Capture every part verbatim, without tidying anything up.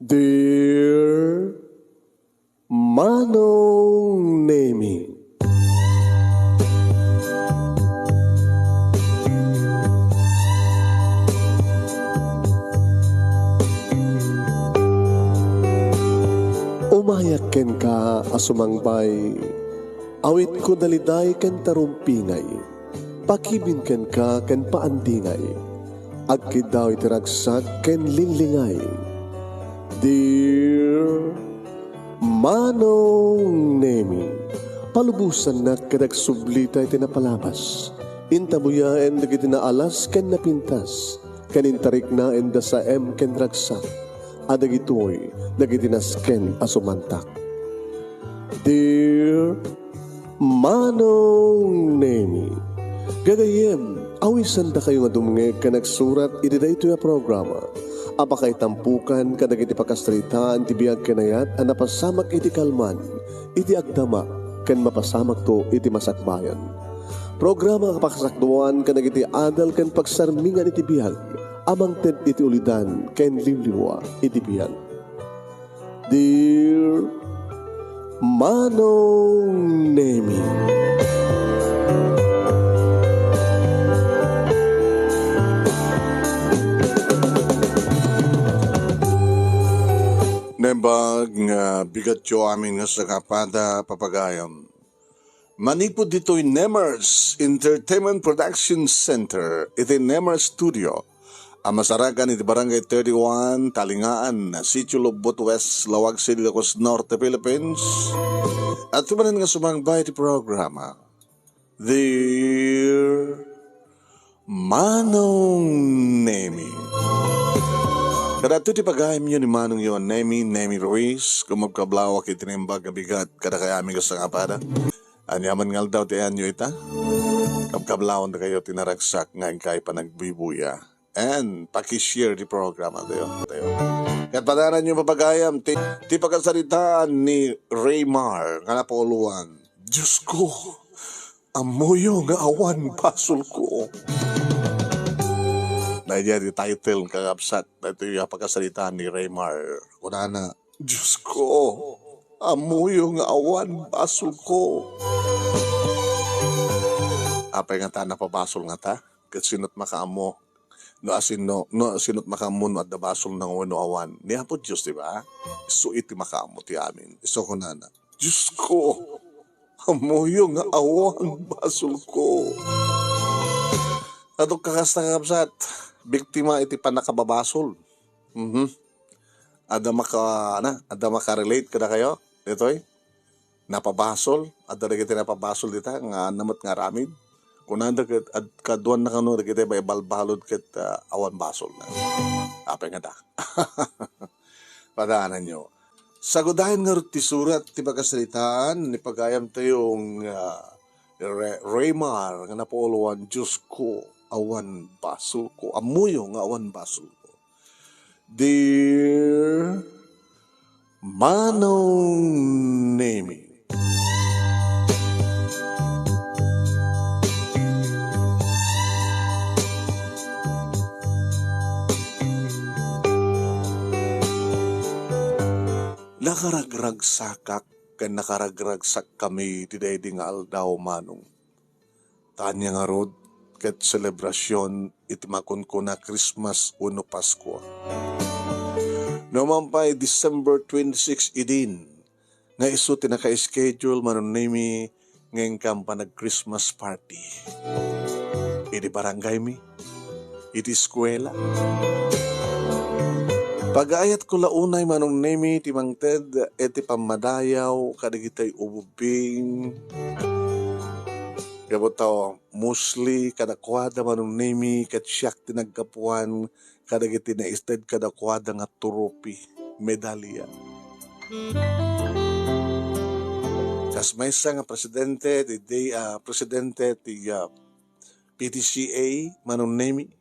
Dear Manong Nemi. Umayak kenka a sumangbay, awitko daliday ken tarumpingay, pakibin kenka ken paandingay, agkiddaw iti ragsak ken linglingay. Dear Manong Nemi, palubosannak ket agsublita iti napalabas. Intabuyaen dagiti naalas ken napintas, ken intariknaen da saem ken ragsak, a dagitoy dagiti nasken a sumantak. Dear Manong Nemi, gagayyem, awisandakayo nga dumngeg ken agsurat iti daytoy a programa a pakaitampokan kadagiti pakasaritaan ti biag ken ayat a napasamak iti kalman, iti agdama, ken mapasamakto iti masakbayan. Programa a pakasakduan kadagiti adal ken pagsarmingan iti biag a mangted iti ulidan ken liwliwa iti biag. Dear Manong Nemi. Naimbag nga bigatyo amin nga sangkapada, papagayam. Manipud ditoy Nemers Entertainment Production Center, iti Nemers Studio, a masarakan iti Barangay thirty-one, Talingaan, Sitio Lubot West, Laoag City, Ilocos Norte, Philippines. At manen nga sumangbay iti programa, Dear Manong Nemi. Kadagitoy ti pagayamyo ni Manongyo a Nemi, Nemi Ruiz, kumabkablawak iti naimbag nga bigat kadakayo amin nga sangkapada. Aniaman nga aldaw ti ayanyo ita, kabkablawandakayo ti naragsak nga inkay panagbubuya. And paki-share ti programa tayo. Tayo. Ket padananyo, papagayam, ti, ti pakasaritaan ni Raymar nga napauluan. Diyos ko, ammoyo nga awan basolko. Daydiay ti title, kakabsat, daytoy a pakasaritaan ni Raymar. Kunana, Diyos ko, ammoyo nga awan basolko. Apay ngata napabasol ngata? Ket sino't makaammo no asino, no sino't makaammo no adda basolna wenno awan? Ni Apo Dios, di ba? Isu iti makaammo ti amin. Isu kunana, Diyos ko, ammoyo nga awan basolko. Adu kakasta, kakabsat, biktima iti pannakababasol. Mhm. Adda maka-, na, adda makarelate kadakayo ditoy? Napabasol, adda dagiti napabasol dita nga ania met nga aramid. Kunada ket ad-, kaduanna kano dagiti maibalbalud ket, ah, awan basolna. Apay ngata? Padananyo. Sagudayen ngarud ti surat ti pakasaritaan ni pagayamtayo nga, ah, Re-, Raymar nga napauluan, Diyos ko, awan basolko. Ammoyo nga awan basolko. Dear Manong Nemi. Nakaragragsakak ken nakaragragsakami ti daydi nga aldaw, Manong. Ta ania ngarud ket selebrasion iti makunkuna Christmas wenno Paskua. No man pay December twenty-six idin, nga isu ti naka-schedule, Manong Nemi, nga inkam panag-Christmas party idi barangaymi, iti eskuela. Pagayatko la unay, Manong Nemi, ti mangted iti pammadayaw kadagitoy ubing. Gapu ta, mostly kadakuada, Manong Nemi, ket siak ti naggapuan kadagiti naited kadakuada nga trophy, medalya. Kas maysa nga presidente ti, ti, ah, presidente ti, ah, P T C A, Manong Nemi,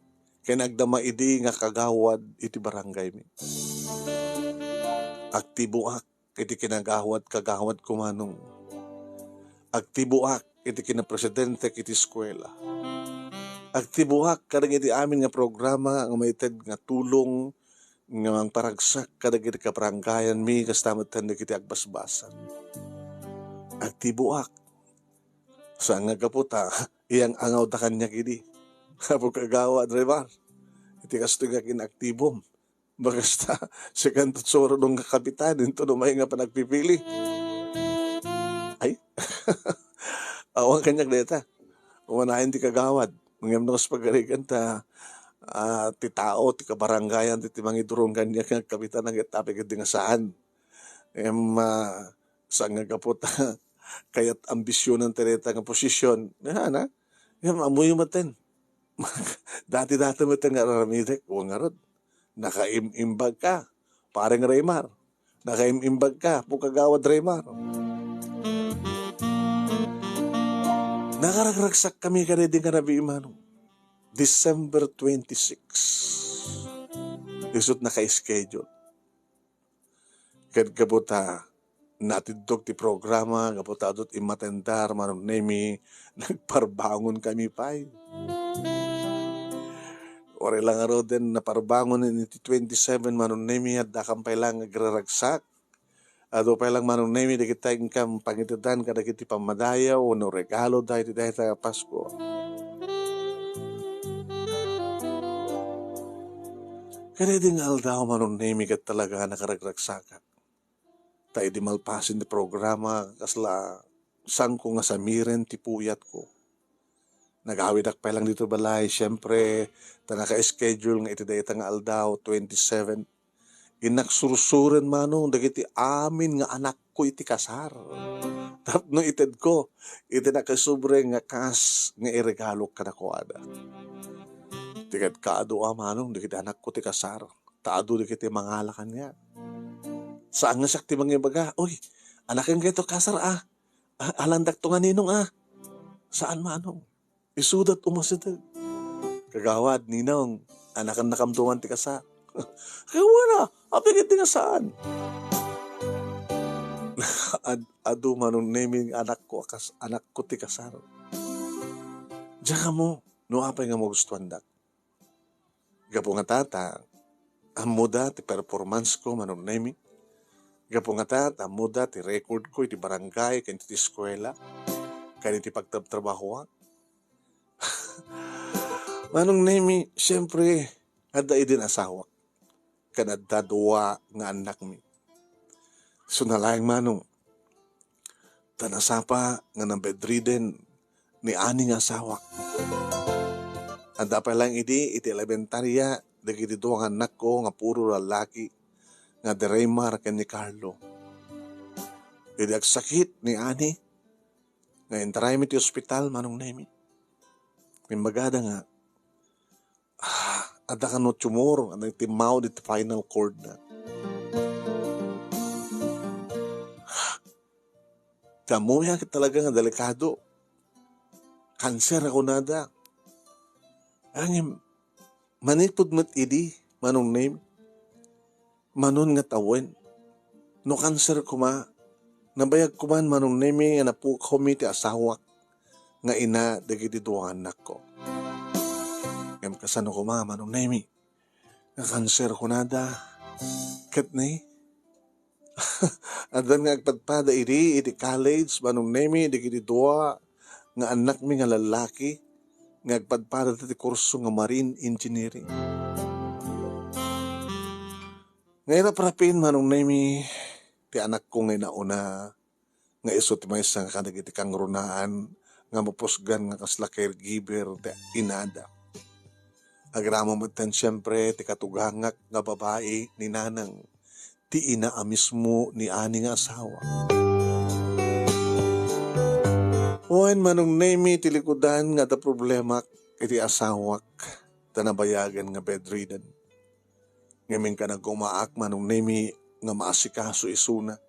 ken agdama idi nga kagawad iti barangaymi. Aktiboak iti kinagawad-kagawad ko, Manong. Aktiboak iti kinapresidente iti eskuela. Aktiboak kadagiti amin nga programa nga maited nga tulong nga mangparagsak kadagiti kabarangayanmi, kasta met dagiti agbasbasang. Aktiboak. Saan nga gapu ta iyang-angawda kaniak idi. Apo Kagawad Remar, iti kastoy nga kinaktibom. Bagas ta, sikan ti surodong nga kapitan, inton umay nga panagpipili. Ay, awan kaniak dayta. Umanayon ti kagawad. Ngem no kas pagarigan ta, ah, ti tao, ti kabarangayan, ti, ti mangidurong kaniak nga kapitan, agtapi ket di nga saan. Em, ah, saan nga gapu ta, kayat ambisionan ti dayta nga posisyon. Nga, na? Ngem ammoyo met ten. Dati-dati met nga aramidek, wen ngarud. Nakaim-imbag ka, Pareng Raymar. Nakaim-imbag ka, Apo Kagawad Raymar. Nakaragragsak kami kadaydi nga rabii, Manong. December twenty-six. Isut' naka-schedule. Ket gapu ta natindog ti programa, gapu ta adut immatendar, Manong Nemi, nagparbangon kami pay. Uray la ngaruden naparbangon iti twenty-seven, Manong Nemi, adda kam pay lang agraragsak. Adu pay lang, Manong Nemi, dagiti inkam pangitedan kadagiti pammadayaw wenno regalo daydi dayta a Pasko. Kadaydi nga aldaw, Manong Nemi, ket talaga a nakaragragsakak. Ta idi malpasen ti programa, kasla saanko nga samiren ti puyatko. Nagawidak pay lang ditoy balay, siempre, ta naka-schedule nga iti dayta nga aldaw, twenty-seven. Innak sursuren, Manong, dagiti amin nga anakko iti kasar. Tapno itedko iti nakasubre nga kas nga iregalok kadakuada. Ti kadkaduak, Manong, dagiti anakko ti kasar. Ta adu dagiti mangala kaniak. Saan nga siak ti mangibaga, "Uy, anakem daytoy kasar, a. A-, alandakto nga ninong, a." Saan, Manong. Isuda ti umasideg. "Kagawad, ninong, anakennakamto man ti kasar." "Kaywana, apay ket di nga saan?" Ad-, adu, Manong Nemi, anakko a kas-, anakko ti kasar. Diak ammo no apay nga magustuandak. Gapu ngata ta ammoda ti performance ko, Manong Nemi. Gapu ngata ta ammoda ti record ko iti barangay ken iti eskuela ken iti pagtrabtrabahoak. Manong Nemi, siempre, adda idin asawak ken adda dua nga annakmi. Isu laeng, Manong, ta nasapa nga na-bedridden ni ani nga asawak. Adda pay lang idi iti elementaria dagiti dua nga annakko nga puro lallaki nga ni Raymar ken ni Carlo. Idi agsakit ni ani nga intaraymi ti ospital, Manong Nemi, imbagada nga, ah, adda kano tumor nga nagtimmaw iti spinal cord na. Ti ammomi ket talaga nga delikado. Kanser a kunada. Ngem manipud met idi, Manong Nemi, manon nga tawen. No kanser koma, nabayag koman, Manong Nemi, nga napukaw mi ti asawak nga ina dagiti dua nga annakko. Ngem kasano koma, Manong Nemi, nga kanser kunada? Ket ni, addan nga agpadpada idi iti college, Manong Nemi, dagiti dua nga annakmi nga lallaki nga agpadpada ti kurso nga marine engineering. Nga iraprapin, Manong Nemi, ti anakko nga inauna nga isu ti maysa nga kadagiti kangrunaan nga mapusgan nga kasla caregiver ti inada. Agraman metten siempre ti katugangak nga babai ni nanang, ti ina a mismo ni ani nga asawa. Wen, Manong Nemi, ti likudan nga adda problemak iti asawak ta nabayagen nga bedridden. Ngem inka nagumaak, Manong Nemi, nga maasikaso isuna.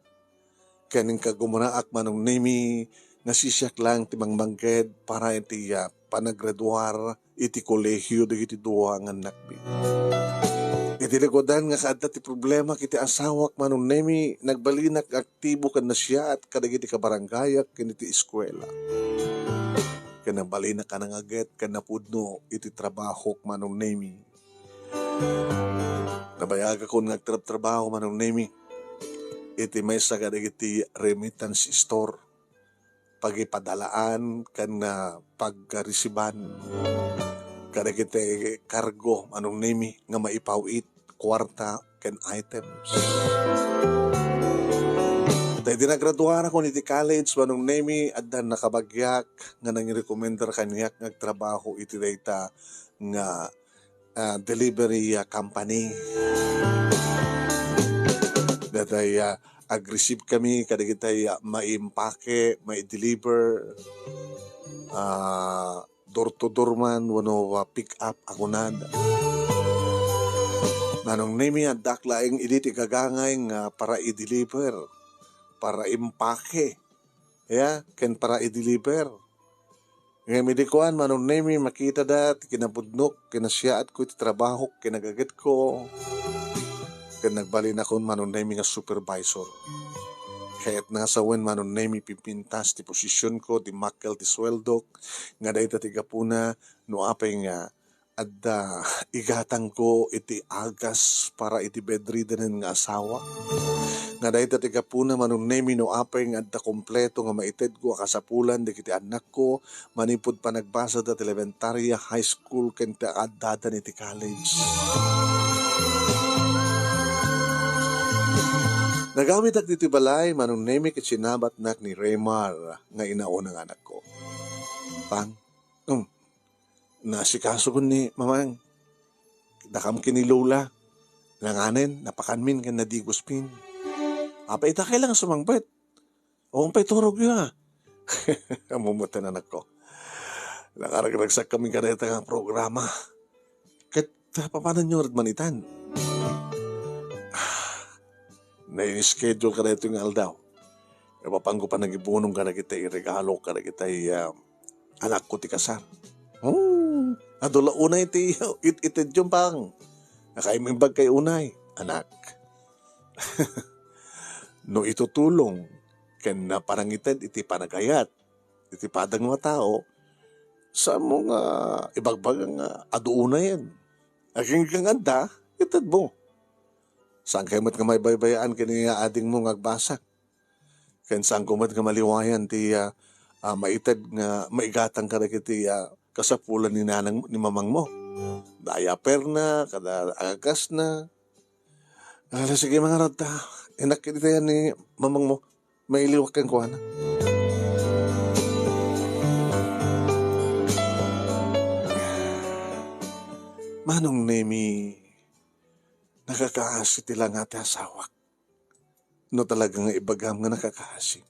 Ken inka gumanaak, Manong Nemi, nga sisiak lang ti mangmangged para iti, ah, panagraduar iti kolehio dagiti dua nga annakmi. Iti likudan nga kaadda ti problema iti asawak, Manong Nemi, nagbalinak nga aktibo ken nasiaat kadagiti kabarangayak ken iti eskuela. Ken nagbalinak a nangaget ken napudno iti trabahok, Manong Nemi. Nabayagakon nga agtrabtrabaho, Manong Nemi, iti maysa kadagiti remittance store, pagipadalaan ken, ah, pagresiban kadagiti kargo, Manong Nemi, nga maipaw-it kuarta ken items. Ta idi nagraduarakon iti college, Manong Nemi, adda nakabagiak nga nangrekomendar kaniak nga agtrabaho iti dayta nga, ah, delivery, ah, company. Datay, ah, ag-receive kami kadagitay, ah, maimpake, mai-deliver, ah, door to door man wenno, ah, pick up a kunada. Manong Nemi, addak laeng idi ti gagangay nga para i-deliver, para impake, ya, ken para i-deliver. Ngem idi kuan, Manong Nemi, makitada ti kinapudnok, kinasiaatko iti trabahok, kinagagetko, ken nagbalinakon, Manong Nemi, nga supervisor. Kayatna nga sawen, Manong Nemi, pimpintas ti posisionko, dimmakkel ti sueldok, nga dayta ti gapuna no apay nga adda igatangko iti agas para iti bedridden nga asawa. Nga dayta ti gapuna, Manong Nemi, no apay nga adda kompleto nga maitedko a kasapulan dagiti annakko manipud panagbasada ti elementaria, high school, ken ti addada iti college. Nagawidak ditoy balay, Manong Nemi, ket sinabatnak ni Raymar nga inauna nga anakko. Pang, um, Naasikaso ni Mamang. Dakam ken ni Lola. Nanganen, napakanmin ken nadiguspin. Apay ita kailangan sumangbet. Awan pay turogyo, a. Ammom met, anakko. Nakaragragsak kami kadayta nga programa. Ket, ah, papananyo met man itan? Ah, na-schedule kadaytoy nga aldaw. Apapanko panagibunong kadagiti regalo kadagiti, ah, anakko ti kasar. Hmm, adu la unay ti it-, itedyo, Pang. Nakaimbag kay unay, anak. No itutulong ken naparangited iti panagayat iti padang nga tao, saanmo nga ibagbaga nga adu unayen? Agingga nga adda, itedmo. Saan kayo met nga maibaybayaan ken ni adingmo nga agbasa? Ken saanko met nga maliwayan ti, ah, ah, maited nga maigatang kadagiti, ah, kasapulan ni nanang, ni mamangmo. Diaperna, kada agasna. Ala, sige, mangarad ta. Inak iti tayan ni mamangmo. Mailiwak kenkuana. Manong Nemi, nakakaasi ti langa ti asawak. No talaga nga ibagam nga nakakaasi.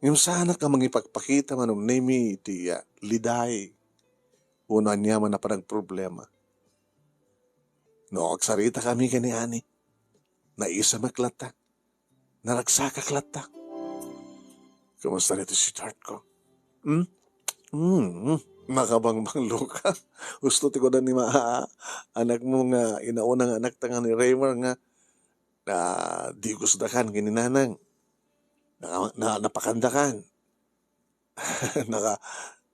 Ngem saanak a mangipakpakita, Manong Nemi, iti, ah, liday wenno aniaman a panagproblema. No, agsarita kami ken ni Ani. Naisamek latta. Naragsakak latta. Kumusta daytoy sweetheart ko? Hmm? Hmm, hmm. Nakabangbanglo ka. Husto ti kunan ni ma-, anakmo nga inauna nga anakta nga ni Raymar nga, ah, digusdakan ken ni nanang. Naka-, na-, napakandakan. Naka-,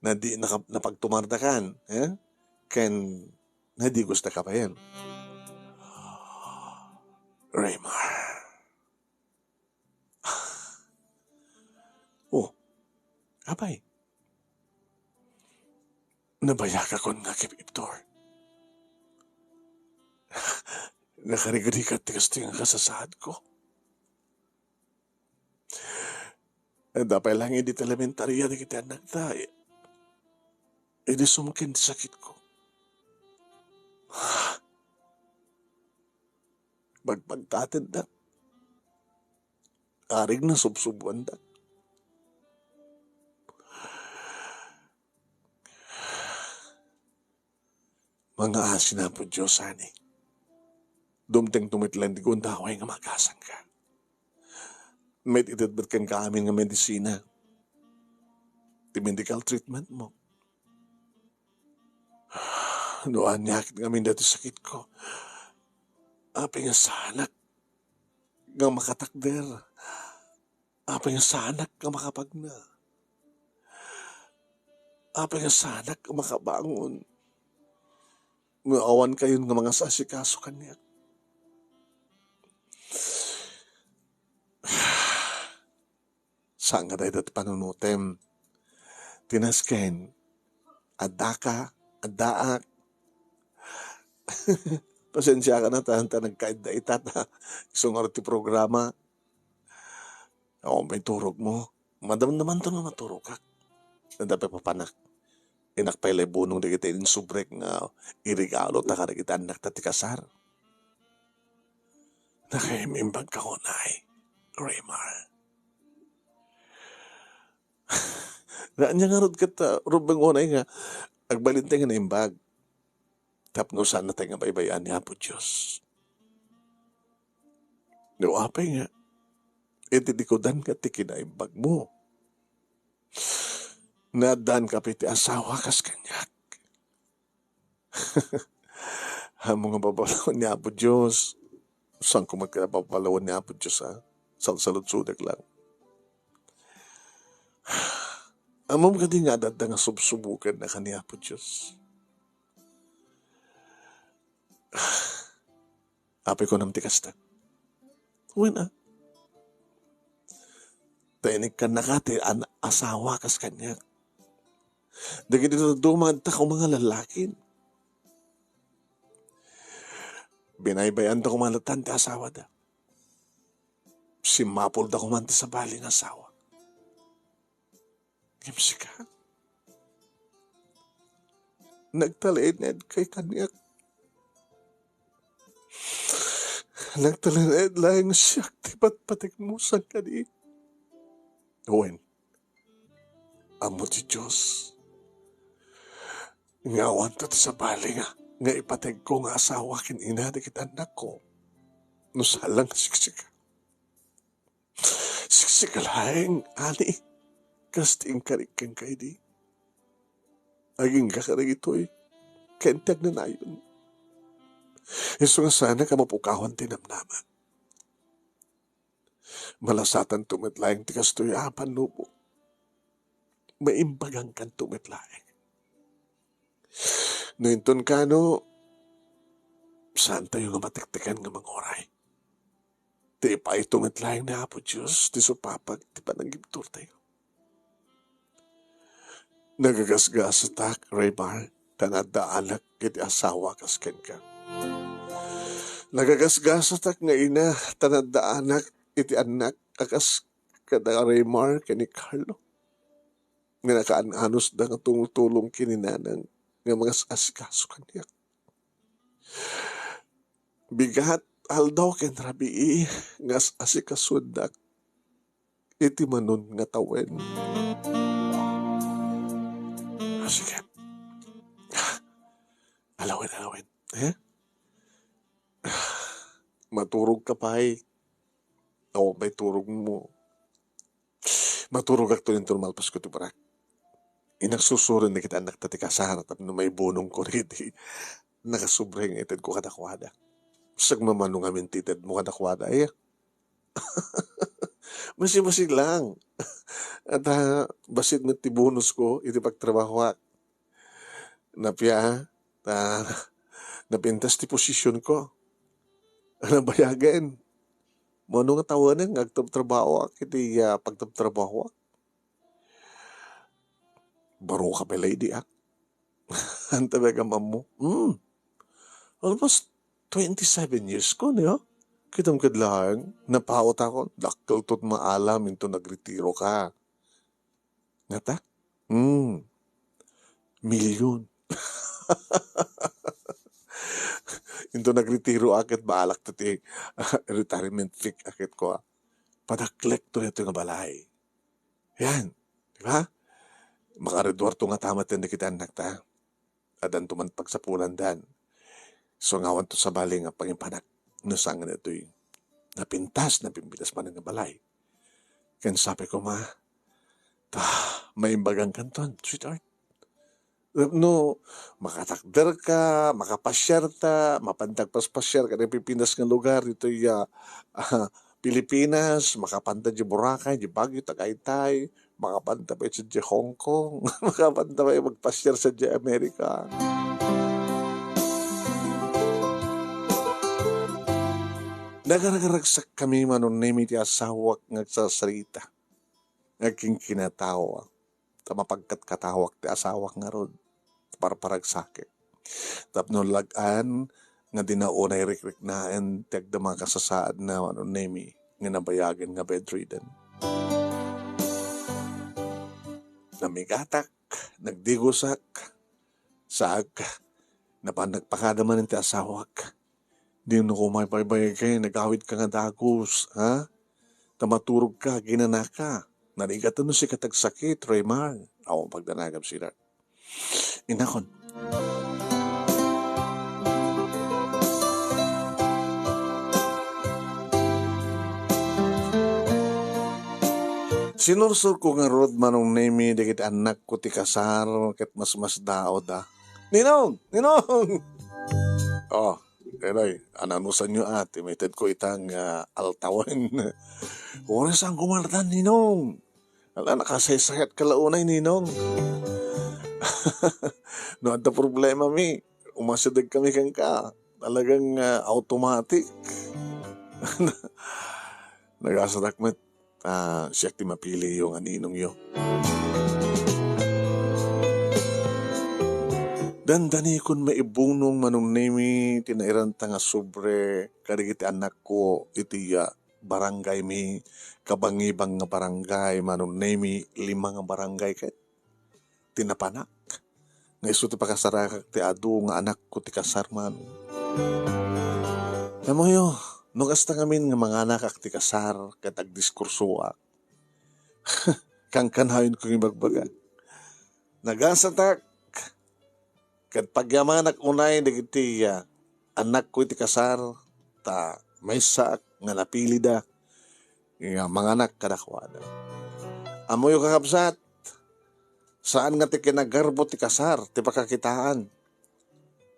nadi-, naka-, napagtumardakan, eh? Ken nadigusdaka payen. Raymar. Oh, apay? Nabayagakon nga agibibdor. Nakarigrigat ti kastoy nga kasasaadko. Adda pay laeng idi ti elementaria dagiti annakta, i-, idi sumken ti sakitko. Bagpagtateddak. Arigna subsubuandak. Mangaasi, Apo Dios, ani. Dumtengto met laeng ti gundaway nga magasangka. Met-ited met kenka amin nga medisina. Ti medical treatment mo. No ania ket ngamin daytoy sakitko, apay nga saanak nga makatakder? Apay nga saanak nga makapagna? Apay nga saanak nga makabangon? no awan kayon nga mangasasikaso kaniak. Saan nga dayta ti panunotem. Ti nasken, addaka, addaak. Pasensiaka na ta, ta nagkaidda ita ta. Isu ngarud ti programa. Awan pay turogmo. Madamdamanto nga maturogak. Adda pay papanak. Innak pay lay bunong dagiti insubrek nga iregalota kadagiti annakta ti kasar. Nakaimbag ka unay, Raymar. Ania ngarud ket, ah, rumbeng unay nga agbalintay nga naimbag. Tapno saannatay nga baybay-an ni Apo Dios. No apay nga, iti likudan nga ti kinaimbagmo. Naaddaanka pay ti asawa kas kaniak. Ammom nga babalawen ni Apo Dios. Saan ko met kaya babalawen ni Apo Dios, ha? Salsaludsodek lang. Ammom kadi nga adda nga subsubokennaka ni Apo Dios? Apay, kunam ti kasta. Wen, ah. Ta inikkannaka ti an-, asawa kas kaniak. Dagiti dadduma, adda koma nga lallaki. Binaybay-anta koma latta ti asawada. Simmapulda koma ti sabali nga asawa. Ngem sika, nagtalinaedka kaniak. Nagtalinaed laeng siak ti patpategmo sangkadi. Wen, ammo ti Dios nga awanto ti sabali nga, nga ipategko nga asawa ken ina dagiti annakko. No saan lang nga siksika. Siksika laeng, ani, kas ti inkarik kenka idi. Agingga kadagitoy, ken ti agnanayon. Isu nga saanak a mapukawan ti namnama. Malasatanto met laeng ti kastoy a pannubok. Maimbagankanto met laeng. No inton kano, saantayo nga matektekan nga manguray. Ti ipaayto met laeng ni Apo Dios ti supapag ti panagibturtayo. Nagagasgasatak, Raymar, ta naddaanak iti asawa kas kenka. Nagagasgasatak nga ina, ta naddaanak iti annak a kas kada Raymar ken ni Carlo. Nga nakaan-anusda nga tumultulong ken ni nanang nga mangas-asikaso kaniak. Bigat, aldaw ken rabii nga as-asikasuendak iti manon nga tawen. Ah, sige. Alawen, alawen. Eh? Maturogka pay. Awan pay turogmo. Maturogakto inton malpasko ti barak. Innak susuren dagiti annakta ti kasar tapno maibunongko dagiti nakasubra nga itedko kadakuada. Sagmamano ngamin ti itedmo kadakuada, aya? Basi-basi lang. At, ah, bassit met ti bonus ko iti pagtrabahoak. Napia, ta napintas ti position ko. Nabayagen. Mano nga tawenan nga agtrabtrabahoak iti, ah, pagtrabtrabahoak? Baro ka pay la idi, ah. Anta pay nga ammo? Hmm. Almost twenty-seven years ko, niya? Kitam kad laeng, napaot ako. Dakkel tot maalam, into nagretiro ka. Ngata? Hmm. Milyon. Into nagretiro aket, baalak to ti retirement fake aket ko, ah. Padaklek to ito nga balay. Yan. Di ba? Makareduar to nga tama ten dagiti annakta. Addanto man pagsapulandan. So, nga awan to sabali nga pangimpanak. No saan nga daytoy napintas, napimpitas manen nga balay. Ken sapay koma, ta, maimbagan kanton, sweetheart. No, makatakder ka, makapasiar ta, mapanta agpaspasiar ka iti pipintas nga lugar, ditoy, ah, ah, Pilipinas, makapanta di Boracay, di Baguio, Tagaytay, makapanta pay sadiay Hong Kong, makapanta pay magpasiar sadiay Amerika. Nagaragaragsakami, Manong Nemi, ti asawak nga agsasarita. Nga kinkinatawa. Ta mapagkatkatawak ti asawak ngarud. Parparagsakek. Tapno lag-an nga dina unay rikriknaen ti agdama kasasaadna, Manong Nemi, nga nabayagen nga bedridden. Namigatak, nagdigusak, saak, napan nagpakada manen ti asawak. Dino koma ipaybayag ken nagawidka nga dagus, ha? Ta maturogka, ginanaka. Narigat no sika ti agsakit, Raymar. Awan pagdanagam, sweetheart. Inakon. Sinursurko ngarud, Manong Nemi, dagiti annakko ti kasar ket masmasdaawda. Ninong! Ninong! Oh, Eloy, ananusanyo a ti maitedko ita nga altawen. Uray saan kumartan, Ninong. Ala, nakasaysayatka la unay, Ninong. No adda problemami, umasideg kami kenka. Talagang, ah, automatic. Nagasatak met, ah, siak ti mapiliyo nga ninongyo. Dandanikon maibunong, Manong Nemi, ti nairanta nga sobre kadagiti annakko iti, ah, barangay mi, kabangibang nga barangay, Manong Nemi, lima nga barangay ket ti napanak. Nga isu ti pakasarakak ti adu nga anakko ti kasar, Manong. Amoyo, no kasta ngamin nga manganakak ti kasar ket agdiskursoak, kankanayon ko nga ibagbaga. Nagasatak ket pagyamanak unay dagiti, ah, annakko iti kasar, ta maysaak nga napilida nga manganak kadakuada. Ammoyo, kakabsat, saan nga ti kinagarbo ti kasar ti pakakitaan.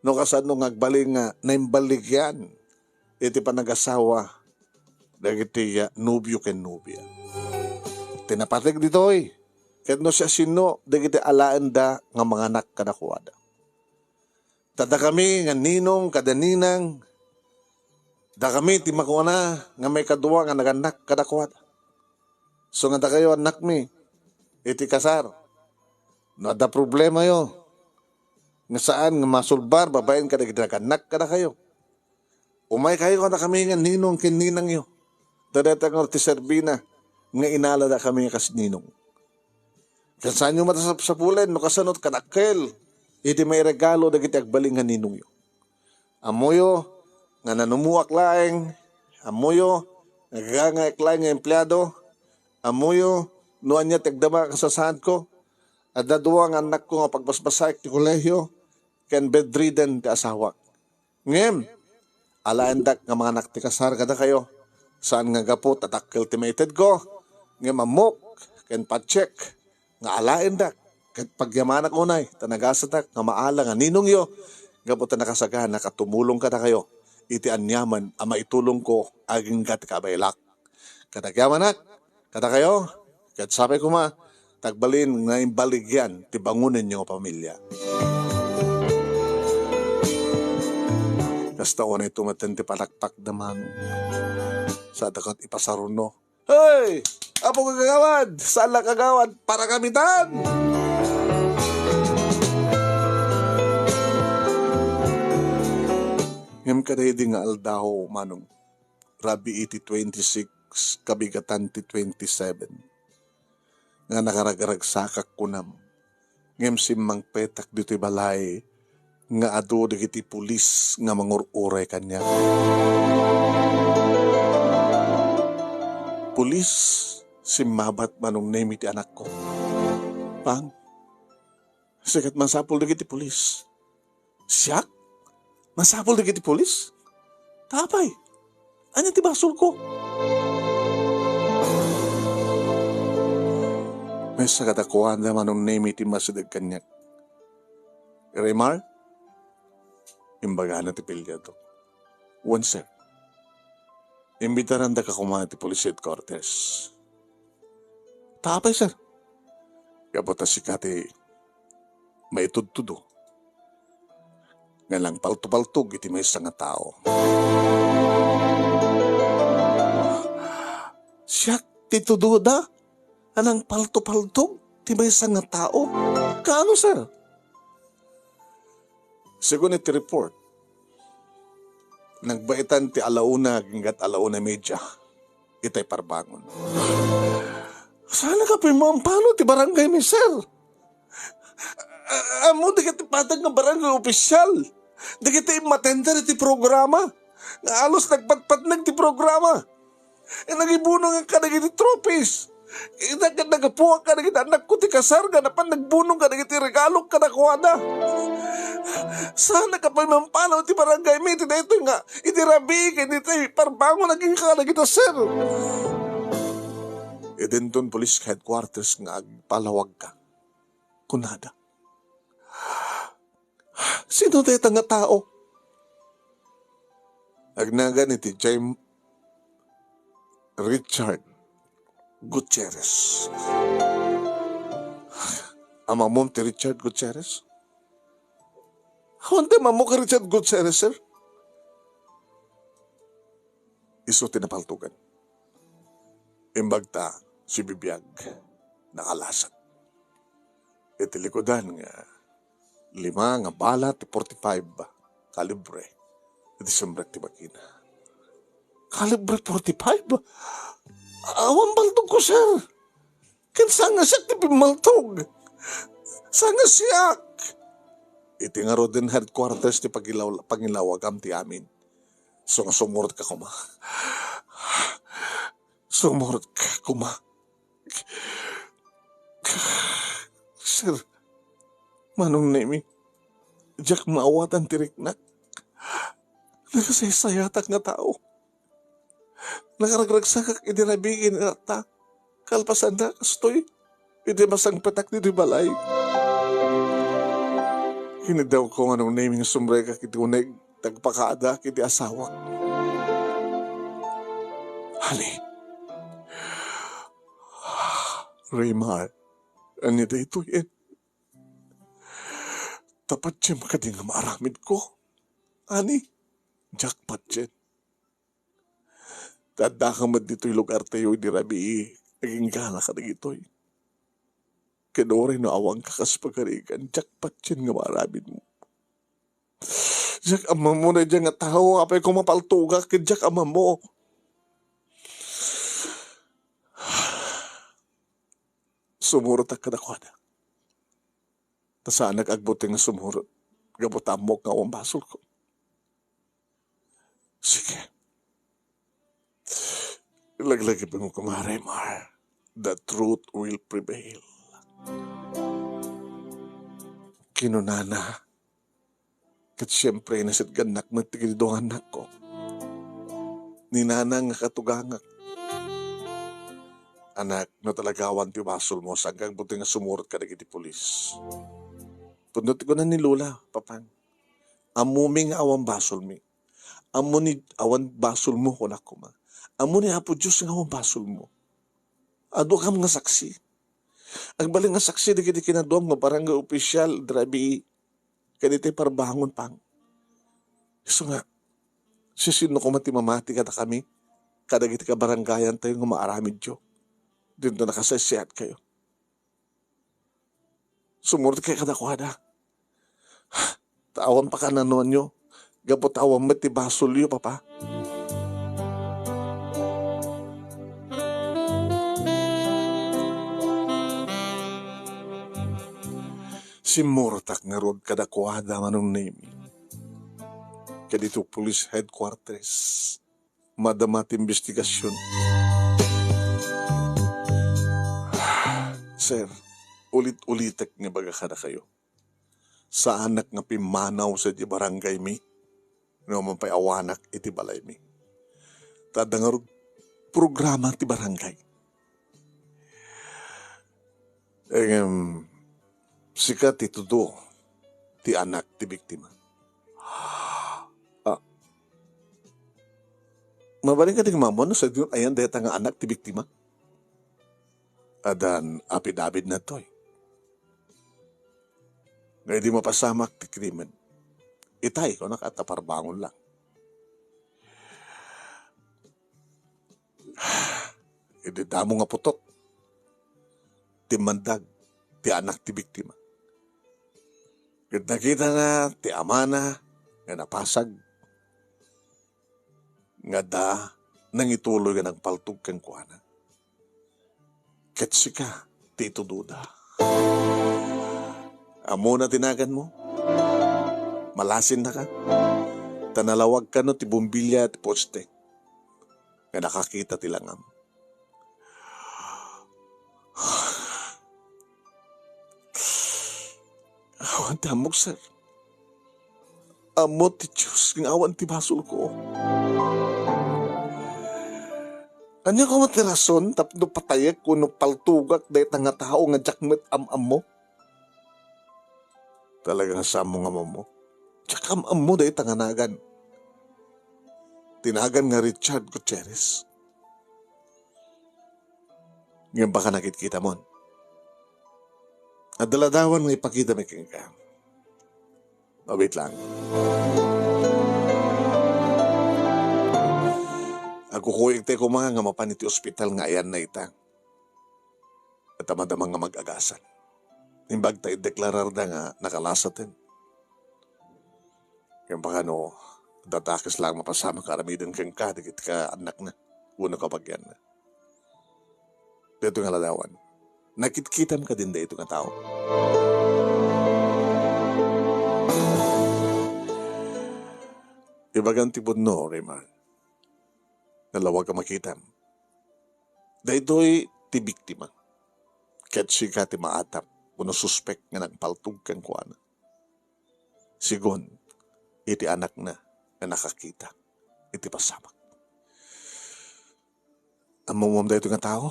No kasano nga agbalin nga naimballigian iti panagasawa dagiti, ah, nobio ken nobia. Ti napateg ditoy, ket no siasino dagiti alaenda nga manganak kadakuada. Ta dakami nga ninong kada ninang, dakami ti makuana nga maikadua nga nagannak kadakuada. So nga dakayo, annakmi, iti kasar, no adda problemayo nga saan nga masulbar babaen kadagiti nagannak kadakayo, umaykayo kadakami nga ninong ken ninangyo. Ta dayta ngarud ti serbina nga inalada kami nga kas ninong. Ken saanyo met a sapsapulen no kasano ti kadakkel iti mairegalo dagiti agbalin nga ninongyo. Ammoyo nga nanumuak laeng, ammoyo nga gagangaek laeng nga empleado, ammoyo no ania ti agdama kasasaadko. Adda dua nga annakko nga pagbasbasaek ti kolehio ken bedridden ti asawak. Ngem alaendak nga manganak ti kasar kadakayo, saan nga gapu ta dakkel ti maitedko, ngem ammok ken patiek nga alaendak ket pagyamanak unay ta nagasadak nga maala nga ninongyo gapu ta nakasaganak a tumulong kadakayo iti aniaman a maitulongko agingga ti kabaelak. Ket agyamanak kadakayo, ket sapay koma ta agbalin nga imbaligyan ti bangonenyo nga pamilia. Kasta unay tumeten ti palakpak da man. Sa dakat ipasaruno. Hey! Apo Kagawad! Saan la Kagawad? Para kamitan! Ngem kadaydi nga aldaw, Manong, rabii ti twenty-six, kabigatan ti twenty-seven, nga nakaragragsakak kunam, ngem simmangpetak ditoy balay nga adu dagiti pulis nga mangur-uray kaniak. Pulis, simmabat, Manong Nemi, ti anakko. Pang, sikat masapul dagiti pulis. Siak? Masapul dagiti pulis? Apay, ania ti basolko? Maysa kadakuada, Manong Nemi, ti masideg kaniak. Raymar? Imbagana ti piliadok. Wen, sir. Imbitarandaka koma iti police headquarters. Ta apay, sir? Gapu ta sika ti maitudtudo nga nangpaltopaltog iti maysa nga tao. Siak ti tudoda a nangpaltopaltog ti maysa nga tao. Kaano, sir? Segun iti report, nagbaitan ti ala una agingga ala una media itay parbangon. Saan a kapimampano ti barangay mi, sir? A-, ammo dagiti patag nga barangay official, dagiti immatender iti programa, nga alus nagpatpatneg ti programa. E, nagibunong kadagiti trophies. E, nag-, nagapuak kadagiti annakko ti kasar nga napan nagbunong kadagiti regalok kadakuada. Saan a kapimampano ti barangay mi iti daytoy nga idi rabii ken iti parbangon agingga kadagita, sir. Idinton police headquarters nga agpalawagka, kunada. Sino dayta nga tao? Agnagan iti Jaime Richard Gutierrez. Amamom ti Richard Gutierrez? Awan ti amamok a Richard Gutierrez, sir? Isu ti napaltogan. Imbag ta sibibiag, nakalasat. Iti likudan nga lima nga bala ti forty-five kalibre iti sembrek ti bakina. Kalibre forty-five? Awan paltogko, sir. Ken saan nga siak ti pimmaltog? Saan nga siak? Iti ngaruden headquarters ti pagilaw-, pangilawagam ti amin. Sung-, sumurotka koma. Sumurotka koma. Sir, Manong Nemi, diak maawatan ti riknak. Nakasaysayatak nga tao. Nakaragragsakak idi rabii ken inata. Kalpasanna, kastoy, idi masangpetak ditoy balay. Kinidawko nga nung naiming sumrekak iti uneg, tagpakaadak iti asawak. Honey, Raymar, ania daytoy, eh? Ta patiem kadi nga maaramidko? Ani, diak patien. Ta addaka met ditoy lugartayo idi rabii, agingga kadagitoy. Ken uray no awanka kas pagarigan, diak patien nga maaramidmo. Diak ammom daydiay nga tao, apay ko mapaltogak, ken diak ammom. Sumurotak kadakuada. Ta saanak agbuteng nga sumurot, gapu ta ammok nga awan basolko. Sige. Laglagipem koma, Raymar. The truth will prevail. Kinunana, ket siempre, nasitgannak met dagiti dua nga annakko. Ni Nanang nga katugangak. Anak, no talaga awan ti basolmo, saanka agbuteng nga sumurot kadagiti pulis. Pudno ti kuna ni Lola, Papang. Ammomi nga awan basolmi. Ammo ni awan basolmo, kunak koma. Ammo ni Apo Dios nga awan basolmo. Adu kam nga saksi. Agbalin nga saksi dagiti kinaduam nga barangay official, idi rabii, kadagiti parbangon, Pang. Isu nga, siasino koma ti mamati kadakami, kadagiti kabarangayantayo nga maaramidyo? Dinto nakasaysayaatkayo. Sumurot kay kadakuada. Ta awan pakananuanyo, gapu ta awan met ti basolyo, Papa. Simmurotak ngarud kadakuada, Manong Nemi. Kadito police headquarters. Madama ti imbestigasion. Sir, ulit-ulitek nga ibaga kadakayo. Saanak nga pimmanaw sadiay barangaymi, no awan pay awanak iti balaymi. Ta adda ngarud programa ti barangay. Ngem, sika ti tudo ti anak ti biktima. Ah, mabalin kadi nga maammuan no sadino ayan dayta nga anak ti biktima? Addan apidabidna toy. Nga idi mapasamak ti krimen, itay, kunaka, ta parbangon lang. Idi damo nga putot, timmandag ti anak ti biktima. Ket nakitana ti amana nga napasag nga adda nangituloy nga nagpaltog kenkuana. Ket sika ti itudoda. Ammona ti naganmo? Malasinnaka? Ta nalawag kano ti bombilya ti poste nga nakakita ti langam. Awan ti ammok, sir. Ammo ti Dios nga awan ti basolko. Ania koma ti rason tapno patayek wenno paltogak dayta nga tao nga diak met am-ammo? Talaga nga saanmo nga ammo. Diak am-ammo dayta nga nagan. Ti nagan nga Richard Gutierrez. Ngem baka nakitkitamon. Adda ladawan nga ipakitami kenka. Awit lang. Agkukuyog ti koma nga mapan iti ospital nga ayanna ita. Ket amadama nga mag-agasan. Imbag ta ideklararda nga nakalasaten. Ngem baka no, adda dakes lang mapasamak nga aramiden kenka dagiti kaannakna wenno kabagianna. Daytoy nga ladawan, nakitkitam kadin daytoy nga tao. Ibagam ti pudno, Raymar. Nalawag a makitam. Daytoy ti biktima. Ket sika ti maatap wenno suspek nga nagpaltog kenkuana. Sigun iti anakna nga nakakita iti pasamak. Ammom daytoy nga tao?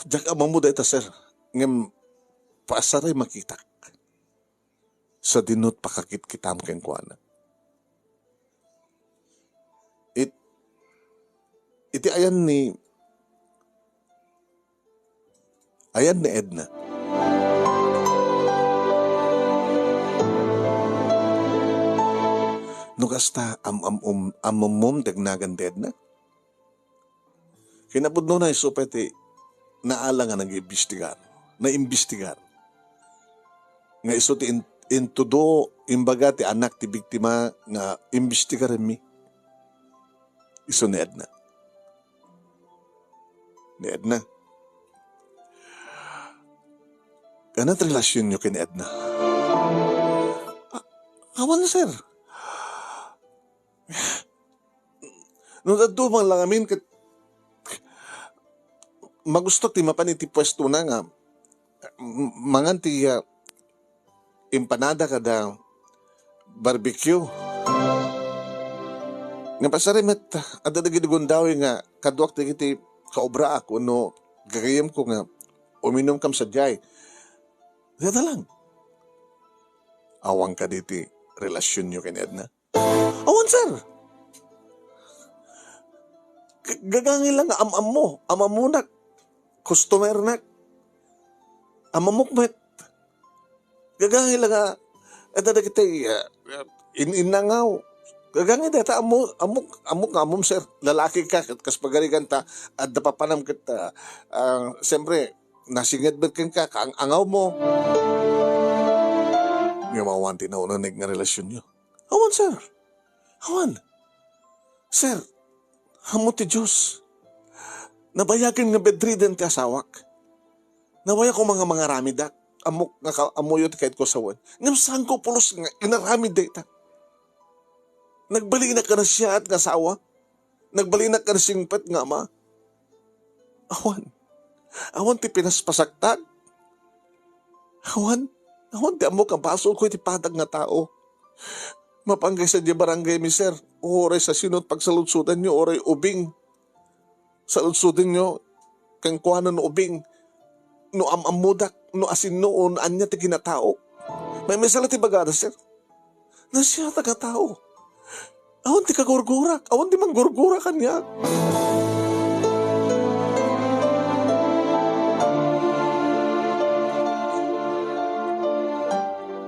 Diak ammom dayta, sir. Ngem pasaray makitak. Sadino ti pakakitkitam kenkuana. It, iti ayan ni, ayan ni Edna. No kasta, am-, am-, um, ammom ti agnagan ti Edna? Kinapudnona, isu pay ti naala nga nag-imbestigar, naimbestigar. Nga isu ti in-, intudo, imbaga ti anak ti biktima nga imbestigarenmi. Isu ni Edna. Ni Edna. Ania ti relasionyo ken Edna? A-, awan, sir. No dadduma lang amin ket magustok ti mapan iti puestona nga m-, mangan ti, ah, empanada kada barbecue. Nga pasari met, adda dagiti gundaway nga kaduak dagiti kaobraak wenno gagayyemko nga uminumkam sadiay. Dayta lang. Awan kadi ti relasionyo ken Edna? Awan, sir. G-, gagangay lang nga am-ammo, am-ammonak, customernak. Am-ammok met. Gagangay lang nga, adda dagiti, ah, in-, innangaw. Gagangay dayta ammo, ammok, ammok nga ammom, sir. Lalaki ka, ket kas pagarigan ta, adda papanam ket, ah, ah, siyempre, nasinged met kenka, kaang-angawmo. Ngem awan ti nauneg nga relasionyo. Awan, sir. Awan. Sir, ammo ti Dios. Nabayagen nga bedridden ti asawak. Nabayagen nga mangaramidak. Ammok nga ka-, ammoyo ti kayatko a sawen. Ngem saanko pulos nga inaramid dayta. Nagbalinak a nasiaat nga asawa. Nagbalinak a nasingpet nga ama. Awan. Awan ti pinaspasaktak. Awan. Awan ti ammok a basolko iti padak nga tao. Mapanggay sadiay barangaymi, sir. Uray sa sino ti pagsaludsodanyo, uray ubing. Saludsodanyo kenkuana no ubing, no am-ammodak, no asinno, o no ania ti kinataok. Maymaysa la ti bagada, sir. Nasiatak a tao. Awan ti kagurgurak, awan ti manggurgura kaniak.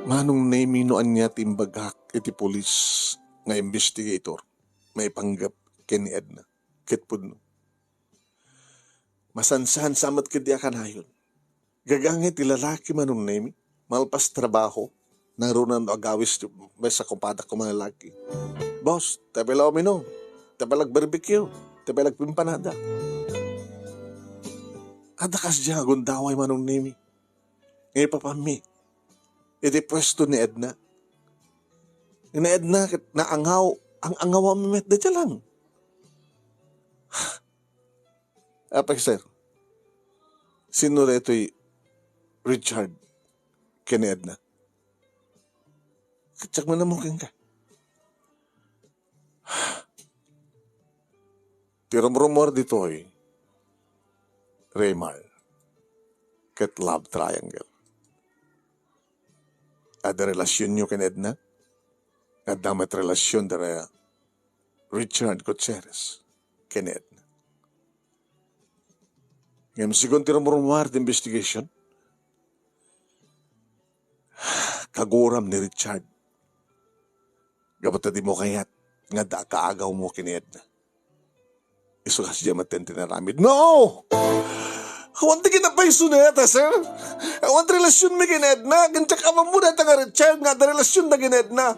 Manong Nemi, no ania ti imbagak iti pulis nga investigator maipanggep ken ni Edna ket pudno. Masansan sa met ketdi a kanayon. Gagangay ti lalaki, Manong Nemi, malpas trabaho, nangruna no agawis ti maysa kumpadakko nga lalaki. "Boss, ti pay la uminom, ti pay la agbarbecue, ti pay la agpimpanada." Adda kasdiay nga gundaway, Manong Nemi. Nga ipapammi iti puesto ni Edna. Ni Edna ket naangaw, ang-angawam met dayta lang. Apay, sir, sino daytoy Richard ken ni Edna? Ket siak met ammo kenka. Ti rumrumuar ditoy, Raymar, ket love triangle. Adda relasionyo ken Edna? Adda met relasion da Richard Gutierrez ken Edna. Ngem segun ti rumrumuar ti investigation, kaguram ni Richard. Gapu ta dimo kayat nga adda kaagawmo ken ni Edna. Isu kasdiay met ti inaramid. No! Awan ti kinapayso na yata, sir. Awan ti relasionmi ken Edna. Ken siak, amanmo dayta nga Richard nga adda relasionda ken Edna.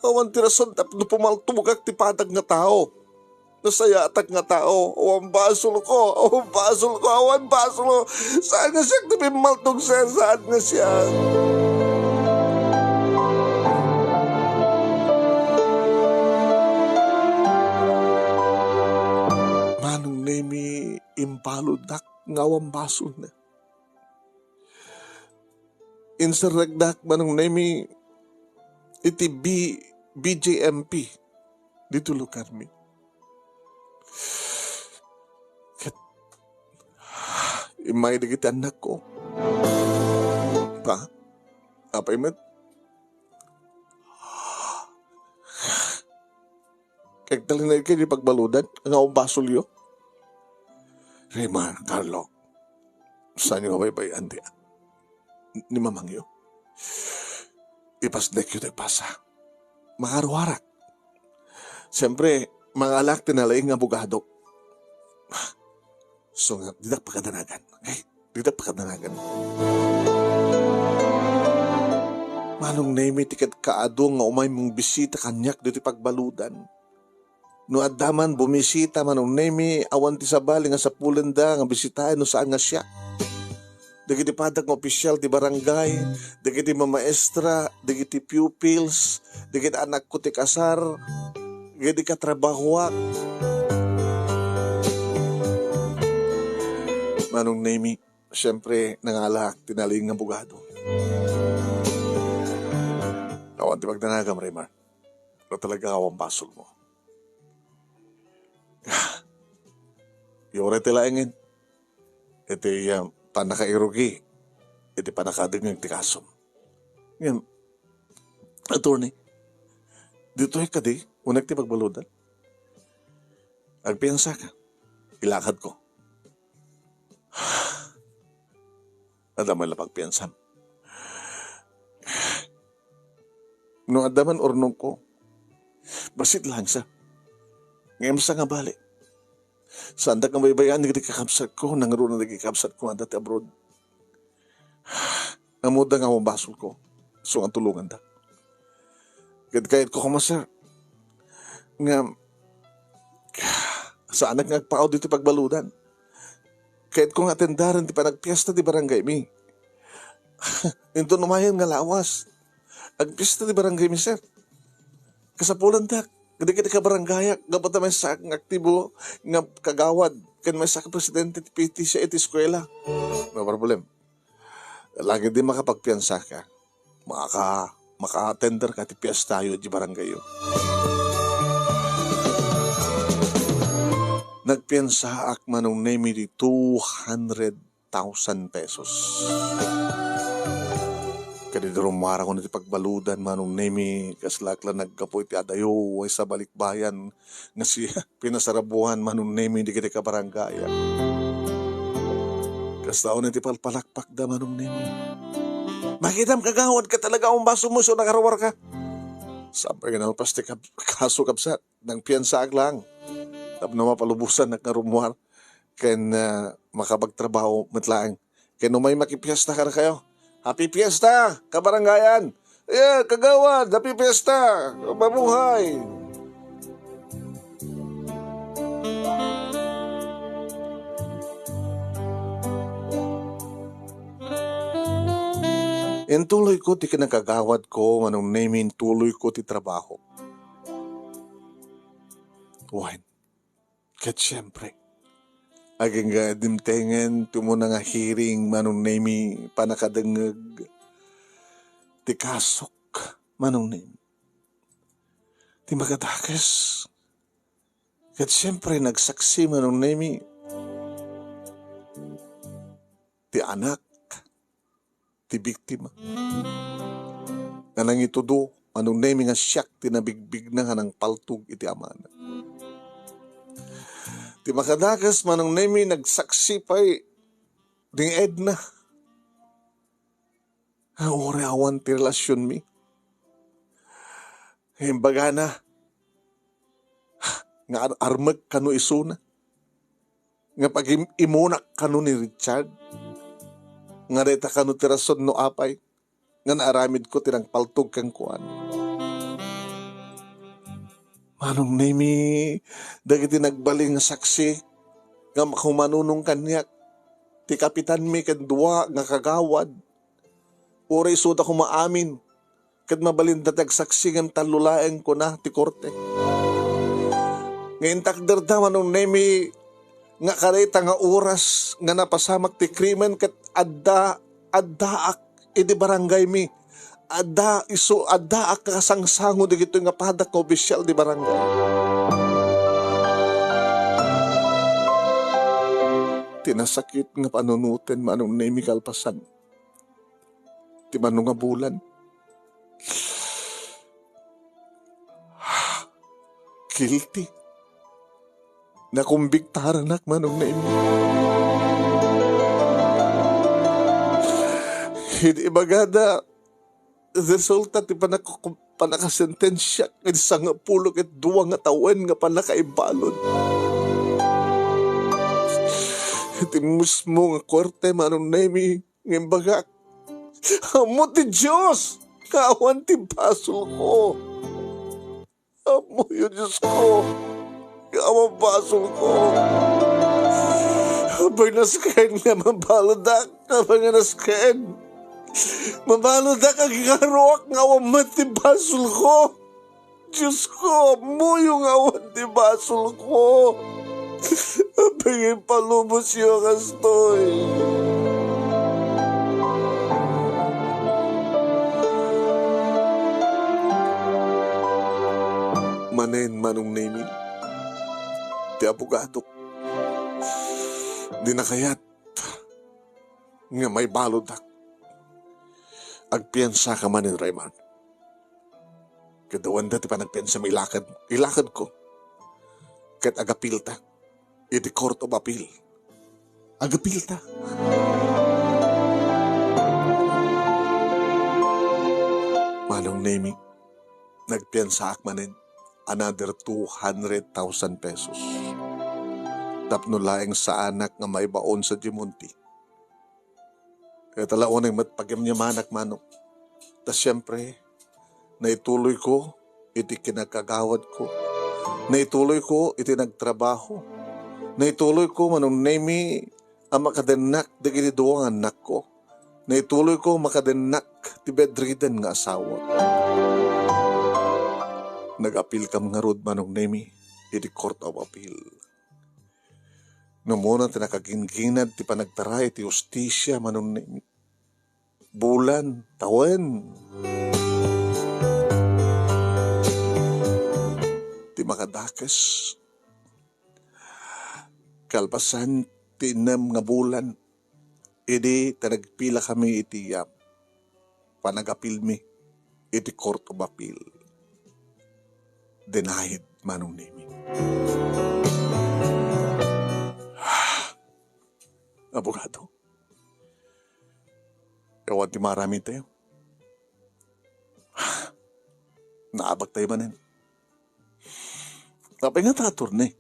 Awan ti rason tapno pumaltogak ti padak nga tao. Nasayaatak nga tao. Awan basolko. Awan basolko. Awan basolko. Saan nga siak ti pimmaltog, sir? Saan nga siak? Manong Nemi, imbaludak nga awan basolna. Inserrekdak, Manong Nemi, iti B-, B J M P ditoy lugarmi. Ket immay dagiti annakko. Pa, apay met? Agtalinaedkayo iti pagbaludan nga awan basolyo? Raymar, Carlo, saanyo nga baybay-an ti, ni mamangyo. Ipasdekyo ti pasa. Makaruarak. Siyempre, mangalaak ti nalaing nga abogado. So nga, didak pakadanagan. Okay? Didak pakadanagan. Manong Nemi, ti kad kaadu nga umay mangbisita kaniak ditoy pagbaludan. No adda man bumisita, Manong Nemi, awan ti sabali nga sapulenda nga bisitaen no saan nga siak. Dagiti padak nga opisyal ti barangay, dagiti mamaestra, dagiti pupils, dagiti anakko ti kasar, dagiti katrabahoak. Manong Nemi, siyempre, nangalaak ti nalaing nga abogado. Awan ti pagdanagam, Raymar. No talaga awan basolmo. Uray ti laengen iti, ah, pannakairugi iti pannakadengngeg ti kasom. Ngem, attorney, ditoy kadi, unek ti pagbaludan. Agpiansaka. Ilakadko. Adda man la pagpiansam. No adda man urnongko, bassit laeng sa. Ngem sa nga bali, saandak nga baybay-an dagiti kakabsatko, nangruna dagiti kakabsatko nga adda ti abroad. Ammok nga awan basolko, isu nga tulonganda. Ket kayatko koma, sir, nga saanak nga agpaawda iti pagbaludan. Kayatko nga atendaren ti panagpiesta ti barangaymi. Inton umayen nga lawas, agpiesta ti barangaymi, sir. Kasapulandak kadagiti kabarangayak, gapu ta maysaak nga aktibo nga kagawad ken maysaak nga presidente ti P T C iti eskuela. No problem. Lagi di makapagpiansaka. Maka-, maka-attender ka ti piestayo di barangayyo. Nagpiansaak, Manong Nemi, di two hundred thousand pesos. Kadi rummuarakon iti pagbaludan, Manong Nemi, kasla ak la naggapu iti adayo, maysa balikbayan, nga si pinasarabuan, Manong Nemi, dagiti kabarangayak. Kasta unay ti palpalakpakda, Manong Nemi. Makitam, kagawad, ka talaga, awan basolmo, isu nga nakaruar ka. Sapay nga nalpas ti kab-, kaso, kabsat, nagpiansaak lang. Tapno mapalubosanak nga rummuar. ken, ah, makapagtrabaho met laeng. Ken umay makipiesta kadakayo. Happy Fiesta, kabarangayan! Yeah, kagawad, Happy Fiesta! Mabuhay! Intuloy ko ti kinakagawad ko, Manong Nemi, intuloy ko ti trabaho. Wen, ket siempre, agingga dimtengen ti umuna nga hearing, Manong Nemi, pannakadengngeg ti kasok, Manong Nemi. Ti makadakes, ket siempre, nagsaksi, Manong Nemi, ti anak ti biktima nga nangitudo, Manong Nemi, nga siak ti nabigbigna nga nangpaltog iti amana. Ti makadakes, Manong Nemi, nagsaksi pay ni Edna. Ah, uray awan ti relasionmi. Imbagana nga ar-, armek kano isuna. Nga pagim-, imunak kano ni Richard. Nga dayta kano ti rason no apay nga naaramidko ti nangpaltog kenkuana. Manong Nemi, dagiti nagbalin nga saksi nga makumanunong kaniak, ti kapitanmi ken dua nga kagawad, uray isuda koma amin, ket mabalinda ti agsaksi ngem tallo laeng kuna ti korte. Nga intakderda, Manong Nemi, nga kadayta nga oras nga napasamak ti krimen ket adda, addaak idi barangaymi. Adda isu, addaak kasangsango dagitoy nga padak nga opisyal di barangay. Ti nasakit nga panunoten, Manong Nemi, kalpasan ti mano nga bulan. Guilty. Nakumbiktarannak, Manong Nemi. Idi ibagada, resulta ti panaka-, panakasentensiak iti sangapulo ket dua nga tawen nga pannakaibalud. Iti mismo nga korte, Manong Nemi, nga imbagak, ammo ti Dios nga awan ti basolko. Ammoyo, Diosko, nga awan basolko. Apay, nasken nga mabaludak. Apay nga nasken. Mabaludak, agigaruak nga awan met ti basolko. Diosko, ammoyo nga awan ti basolko. Apay nga impalubosyo a kastoy? Manen, Manong Nemi, ti abogadok, di nakayat nga maibaludak. Agpiansa ka manen, Rayman. Ket awan da ti panagpiansa, ilakad, ilakadko. Ket agapilta iti Court of Appeal. Agapilta. Manong Nemi, nagpiansaak manen another two hundred thousand pesos. Tapno laeng saanak nga maibaon sa Diamante. Ket ala unay met pagyamyamanak, Manong. Ta siempre, naituloyko iti kinakagawad ko. Naituloyko iti nagtrabaho. Naituloyko, Manong Nemi, a makadennak dagiti dua nga annakko. Naituloyko makadennak ti bedridden nga asawa. Nag-apilkam ngarud, Manong Nemi, iti Court of Appeal. Namuna ti nakagingginad ti panagtara iti hustisia, Manong Nemi. Bulan, tawen. Ti makadakes, kalpasan ti innem nga bulan, idi ta nagpilakami iti iyam, panagapilmi iti Court of Appeal. Denied, Manong Nemi. Abogado, awan ti maaramid tayo. Naabak tayo manen. Apay nga ta, attorney?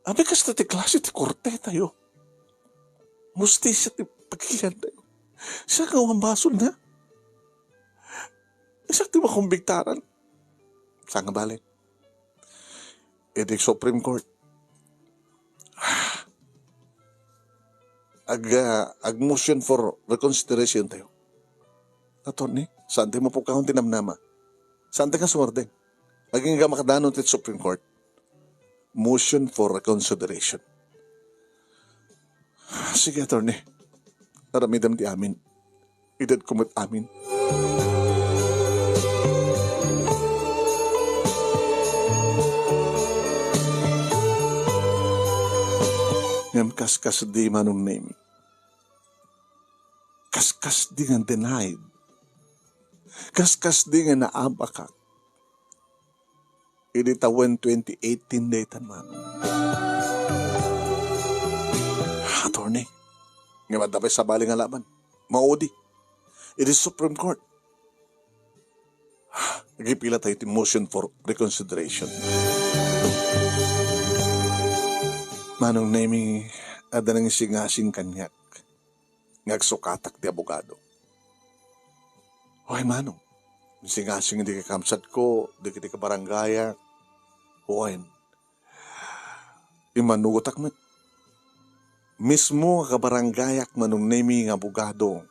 Apay kasta ti klase ti korte tayo? Hustisia ti pagilian tayo. Siak nga awan basolna. Siak ti makumbiktaran. Saan nga bale? Iti Supreme Court. Ag, ah, ag motion for reconsideration tayo. Attorney, saan tayo mapukahon ti namnama? Saan tayo nga sumardeng? Agingga makadanon ti Supreme Court. Motion for reconsideration. Sige, attorney. Aramidem ti amin. Itedko met amin. Ngem kaskasdi, Manong Nemi. Kaskasdi nga denied. Kaskasdi nga naabakak. Idi tawen twenty eighteen daytan, Manong. Attorney, ngem adda pay sabali nga laban. Maudi. Idi Supreme Court. Agipila tayo ti motion for reconsideration. Manong Nemi, adda nangisingasing kaniak nga agsukatak ti abogado. Wen, Manong, insingasing ti kakabsatko, dagiti kabarangayak, wen, immanugotak met. Mismo a kabarangayak, Manong Nemi, nga abogado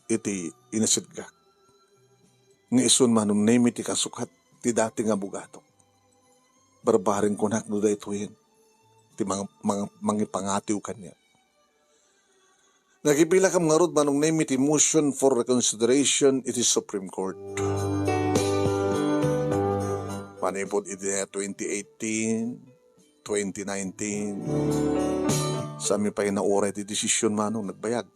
iti inasitgak. Nga isun, Manong Nemi, ti kasukat ti dati nga abogado. Barbareng kunak no daytoyen ti mang-, mang-, mangipangatiw kaniak. Nagipilakam ngarud, Manong Nemi, ti motion for reconsideration iti Supreme Court. Manipud iti twenty eighteen, twenty nineteen, saanmi pay nauray ti desisyon, Manong, nagbayag.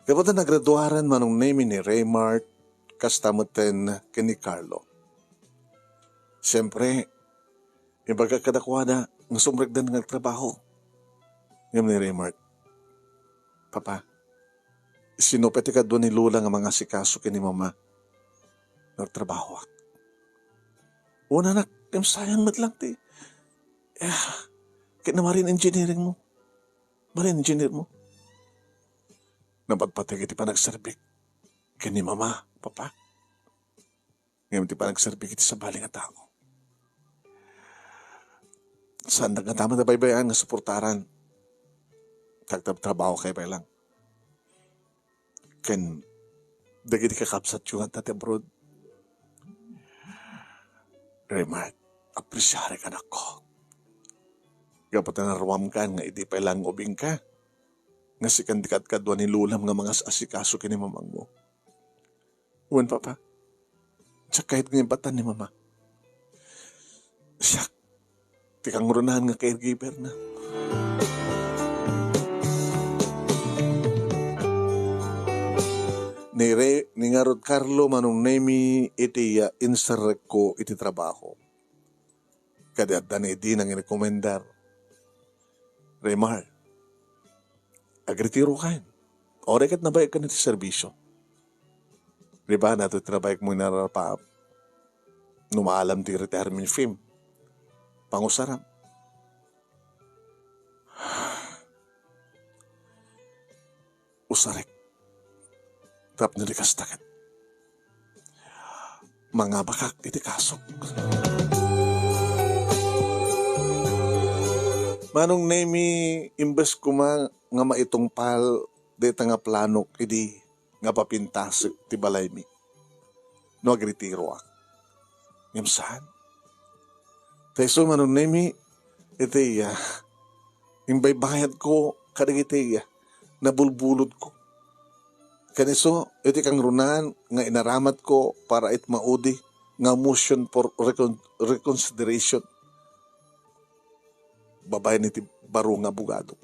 Gapu ta nagraduaren, Manong Nemi, ni Raymart, kasta metten ken ni Carlo. Siyempre, ibagak kadakuada nga sumrekdan nga agtrabaho. Ngem ni Raymart, "Papa, sino pay ti kadua ni Lola nga mangasikaso ken ni Mama no agtrabahoak?" "Wen, anak, ngem sayang met lang ti, eh, ket na marine engineering mo. Marine engineer mo." Napatpateg iti panagserbik ken ni Mama, Papa. Ngem ti panagserbik iti sabali nga tao, saandak nga ta mabaybay-an nga suportaran. Tagtabtrabaho kay pay lang. Ken dagiti kakabsatyo nga adda ti abroad. Raymart, apresiarek, anakko. Gapu ta naruamkan nga idi pay lang ubingka, nga sikan ti kadkadua ni Lolam nga mangas-asikaso ken ni Mamangmo. Wen, Papa. Siak kayat nga imbatan ni Mama. Siak ti kangrunaan nga caregiver na. Ni Re-, ni ngarud Carlo, Manong Nemi, iti, ah, inserrekko iti trabaho. Kadi adda ni idi nangirekomendar. Raymart, agretirokan. Uray ket nabayagkan iti serbisyo. Di ba, nato ti nabayagmo inararpaap? No maalam ti retirement fee, pangusaram. Usarek. Tapno di kasta ket mangabakak iti kasok. Manong Nemi, imbes koma nga maitungpal dayta nga planok idi nga papintasek ti balaymi no agretiroak. Ngem saan. Ta isu, Manong Nemi, iti, ah, imbaybayadko kadagiti, ah, nabulbulodko. Ken isu, iti kangrunaan nga inaramatko para iti maudi nga motion for recon-, reconsideration. Babaen iti baro nga abogado.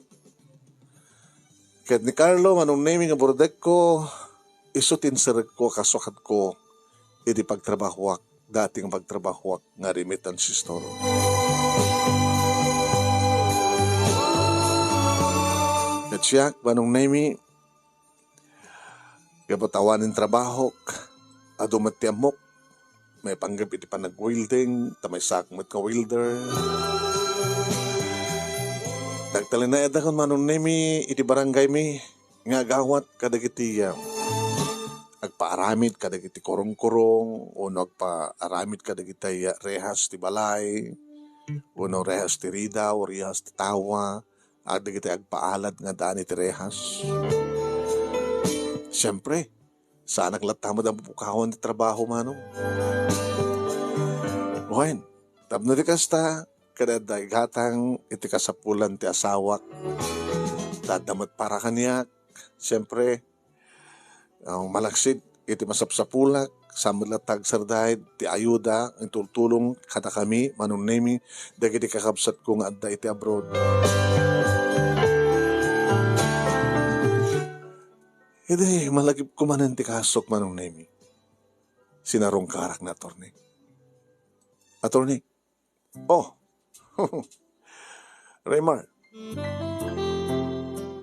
Ket ni Carlo, Manong Nemi nga burdekko, isu ti inserrekko a kasukatko iti pagtrabahoak, dati nga pagtrabahoak nga remittance store. Ket siak, Manong Nemi, gapu ta awanen trabahok, adu met ti ammok. Maipanggep iti panag-welding, ta maysaak met nga welder. Nagtalinaedakon, Manong Nemi, iti barangaymi nga agawat kadagiti, ah, agpaaramid kadagiti kurong-kurong wenno agpaaramid kadagiti, ah, rehas ti balay wenno rehas ti ridaw, rehas ti tawa, dagiti agpaalad nga addaan iti rehas. Siempre, saanak latta met a mapukawan ti trabaho, Manong. Wen, tapno ti kasta, kada adda igatang iti kasapulan ti asawak, ta adda met para kaniak, siempre, ah, malaksid iti masapsapulak, saan met latta agsardeng ti ayuda, itultulong kadakami, Manong Nemi, dagiti kakabsatko nga adda iti abroad. Idi malagipko manen ti kasok, Manong Nemi, sinarungkarak ni Attorney. Attorney, oh, Raymar,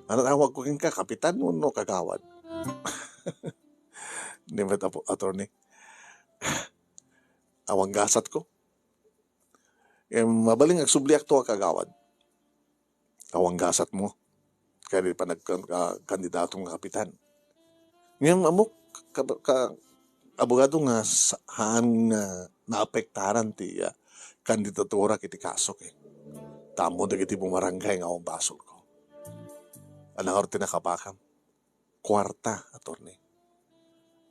ano tawagko kenka, kapitan wenno kagawad? Ni met, Apo, Attorney. Awan gasatko. Em, mabalin nga agsubliakto a kagawad. Awan gasatmo. Kadi panagkan-, ka-, kandidato nga kapitan. Ngem ammok, ka-, ka-, abogado nga sa-, haan nga naapektaran ti, ah, kandidaturak iti kasok, eh. Ta ammo dagiti bumarangay nga awan basolko. Ania ngarud ti nakabakam? Kuarta, Attorney.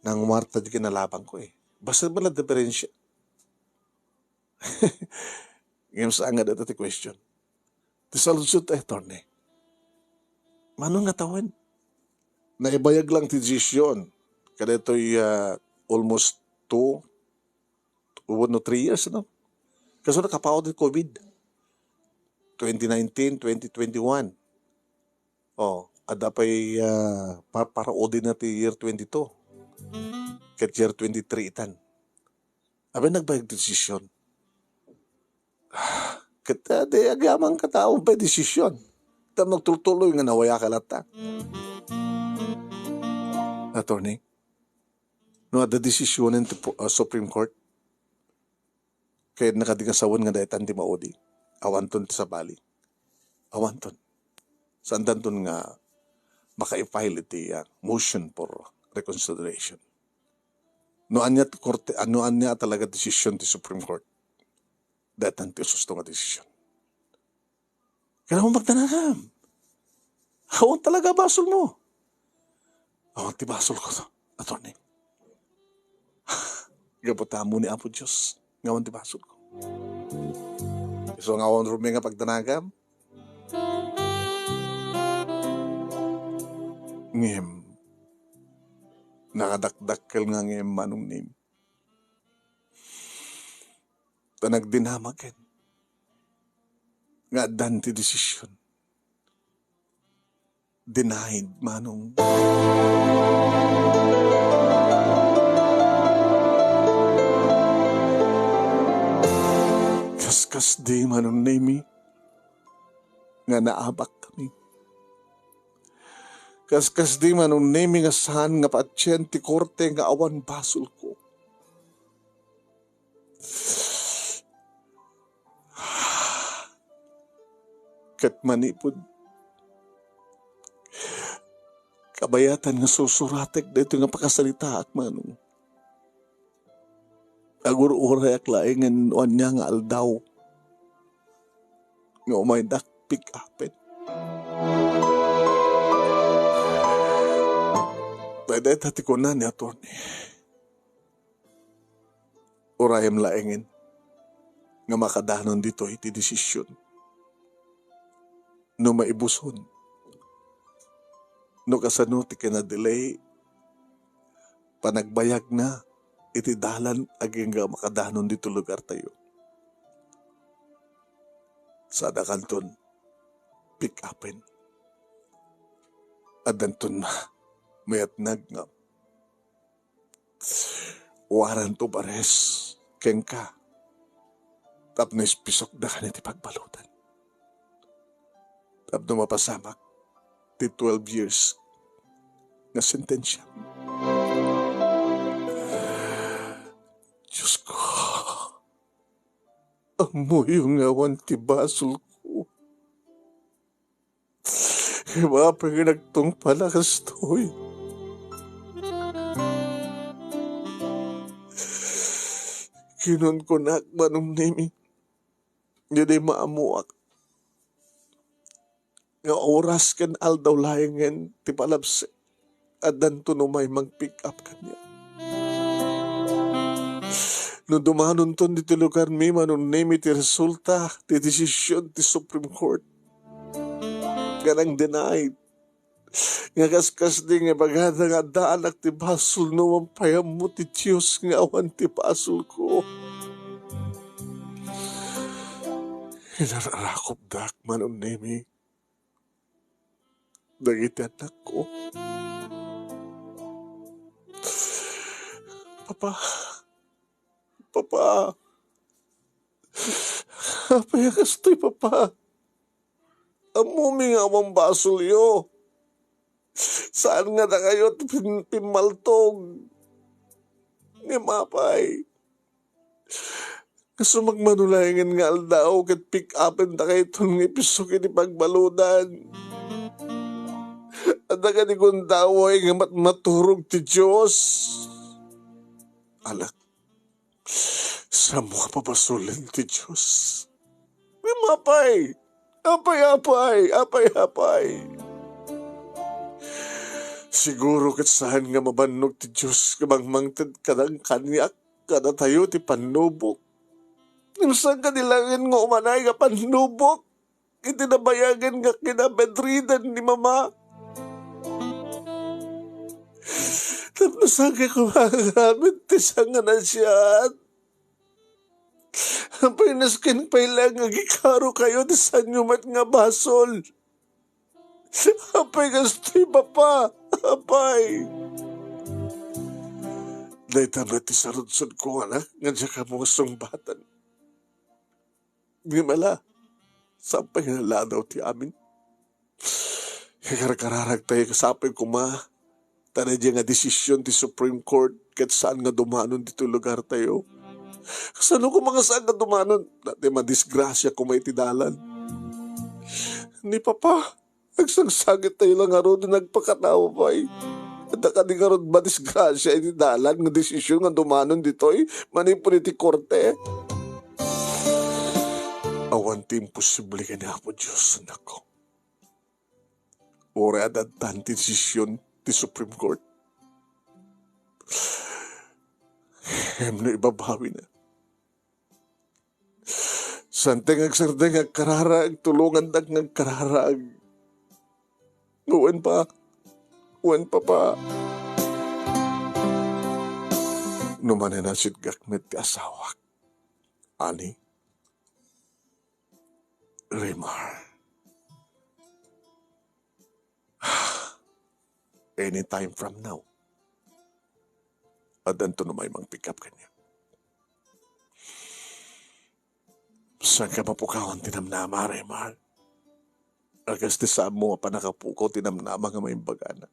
Nanguarta di kinalabanko, eh. Basta bala diferensya. Ngem saan nga dayta ti question. Ti saludsod, Attorney. Mano nga tawen? Naibayag lang ti desisyon. Kadaytoy, ah, almost two, wenno three years, no? Kaso nakapaw ti covid. Twenty nineteen, twenty twenty-one. Oh, adda pay, ah, pa-, paraudi na ti year twenty-two. Ket year twenty-three itan. Apay nagbayag ti desisyon. Ket, ah, di agyamankata, awan pay desisyon. Tapno agtultuloy nga nawayaka latta. Attorney, no adda desisyonen ti pu-, ah, Supreme Court, ket nakadi nga sawen nga daytan ti maudi, awanton ti sabali. Awanton. Saandanton nga maka-file iti, ah, motion for reconsideration. No ania ti korte, ah, no ania talaga desisyon ti Supreme Court, daytan ti ususto nga desisyon. Kailangan magdanagam. Awan talaga basolmo. Awan ti basolko, Attorney. Gapu ta ammo ni Apo Dios nga awan ti basolko. Isu nga awan rumbeng nga pagdanagam. Ngem, nakadakdakkel nga ngem, Manong Nemi. Ta nagdinamagen nga addan ti desisyon. Denied, Manong. Kaskasdi, Manong Nemi, nga naabakkami. Kaskasdi, Manong Nemi, nga saan nga patien ti korte nga awan basolko. Ket manipud kabayatan nga sursuratek daytoy nga pakasaritaak, Manong, agur-urayak laengen no ania nga aldaw nga umaydak pick-upen. Dayta ti kuna ni Attorney. Urayem laengen nga makadanon ditoy ti desisyon. No maibuson, no kasano ti kinadelay panagbayagna iti dalan agingga makadanon ditoy lugartayo. Sadakanton pick-upen. Addanton ma-, mayatnag nga warrant of arrest kenka tapno ispisokda kan iti pagbaludan. Tapno mapasamak ti twelve years nga sentensya. Diyos ko, ammoyo nga awan ti basolko. Kayat pay nga agtungpal a kastoy. Kinunkunak, Manong Nemi, diay maammoak nga oras ken aldaw laengen ti palabsek, addanto no may mang-pick up kaniak. No dumanonton ditoy lugarmi, Manong Nemi, ti resulta ti desision ti Supreme Court nga nang-deny nga kaskasdi nga ibagada nga addaanak ti basol no awan pay ammo ti Dios nga awan ti basolko. Inararakopdak, Manong Nemi, dagiti annakko. Papa, Papa, apay a kastoy, Papa? Ammomi nga awan basolyo. Saan nga dakayo ti pin-, pimmaltog. Ngem apay, nga sumagmamano laengen nga aldaw ket pick-upen dakayton nga ipisok iti pagbaludan. Adda kadi gundaway nga mat-, maturog ti Dios. Anak, saanmo a pabasolen ti Dios. Ngem apay, apay, apay, apay, apay. Siguro ket saan nga mabannog ti Dios nga mangmangted kadang-, kaniak, kadatayo ti pannubok. Ngem saan kadi laengen nga umanay nga pannubok iti nabayagen nga kinabedridan ni Mama? Tapno saan nga koma nga aramid ti sanganasiat? Apay, nasken pay laeng nga agikarokayo ti saanyo met nga basol. Apay, kastoy, Papa. Apay. Dayta met ti sarudsodko, anak, nga diak ammo sungbatan. Ngem ala, saan pay nga naladaw ti amin. Kakarkararagtayo, kas apay koma ta daydiay nga desisyon ti Supreme Court ket saan nga dumanon ditoy lugartayo. Kasano koma nga saan nga dumanon? Dayta madisgrasia koma iti dalan. Ni Papa, agsangsangittayo la ngarud, nagpakatawa pay. Adda kadi ngarud madisgrasia iti dalan nga desisyon nga dumanon ditoy manipud iti korte? Awan ti imposible ken ni Apo Dios, anakko. Uray adda ti desisyon ti Supreme Court, ngem no ibabawina, saantayo nga agsardeng nga agkararag, tulongandak nga agkararag. Wen pa, wen, Papa. No manen a sitgak met ti asawak, ani? Remar. Anytime from now, addanto no may mang-pick up kaniak. Saanka mapukawan ti namnama, Remar? Agas ti saanmo a pannakapukaw ti namnama nga maimbagana.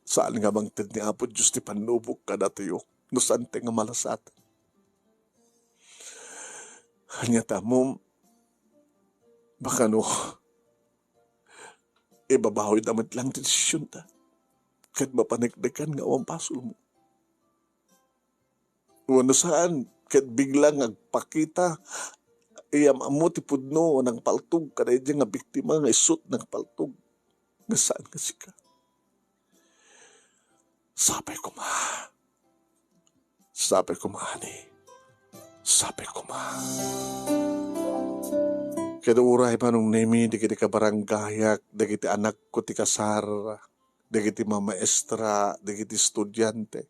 Saan nga mangted ni Apo Dios ti pannubok kadatayo no saantayo nga malasat. Ania ta ammom, baka no ibabawida met lang ti desisyonta ket mapaneknekan nga awan basolmo. Wenno saan, ket biglang agpakita, iyam-ammo ti pudno a nangpaltog kadaydi nga biktima nga isut' nangpaltog nga saan nga sika. Sapay koma. Sapay koma, ani. Sapay koma. Ket uray, Manong Nemi, dagiti kabaranggayak, dagiti anakko ti kasar, dagiti mamaestra, dagiti estudiante,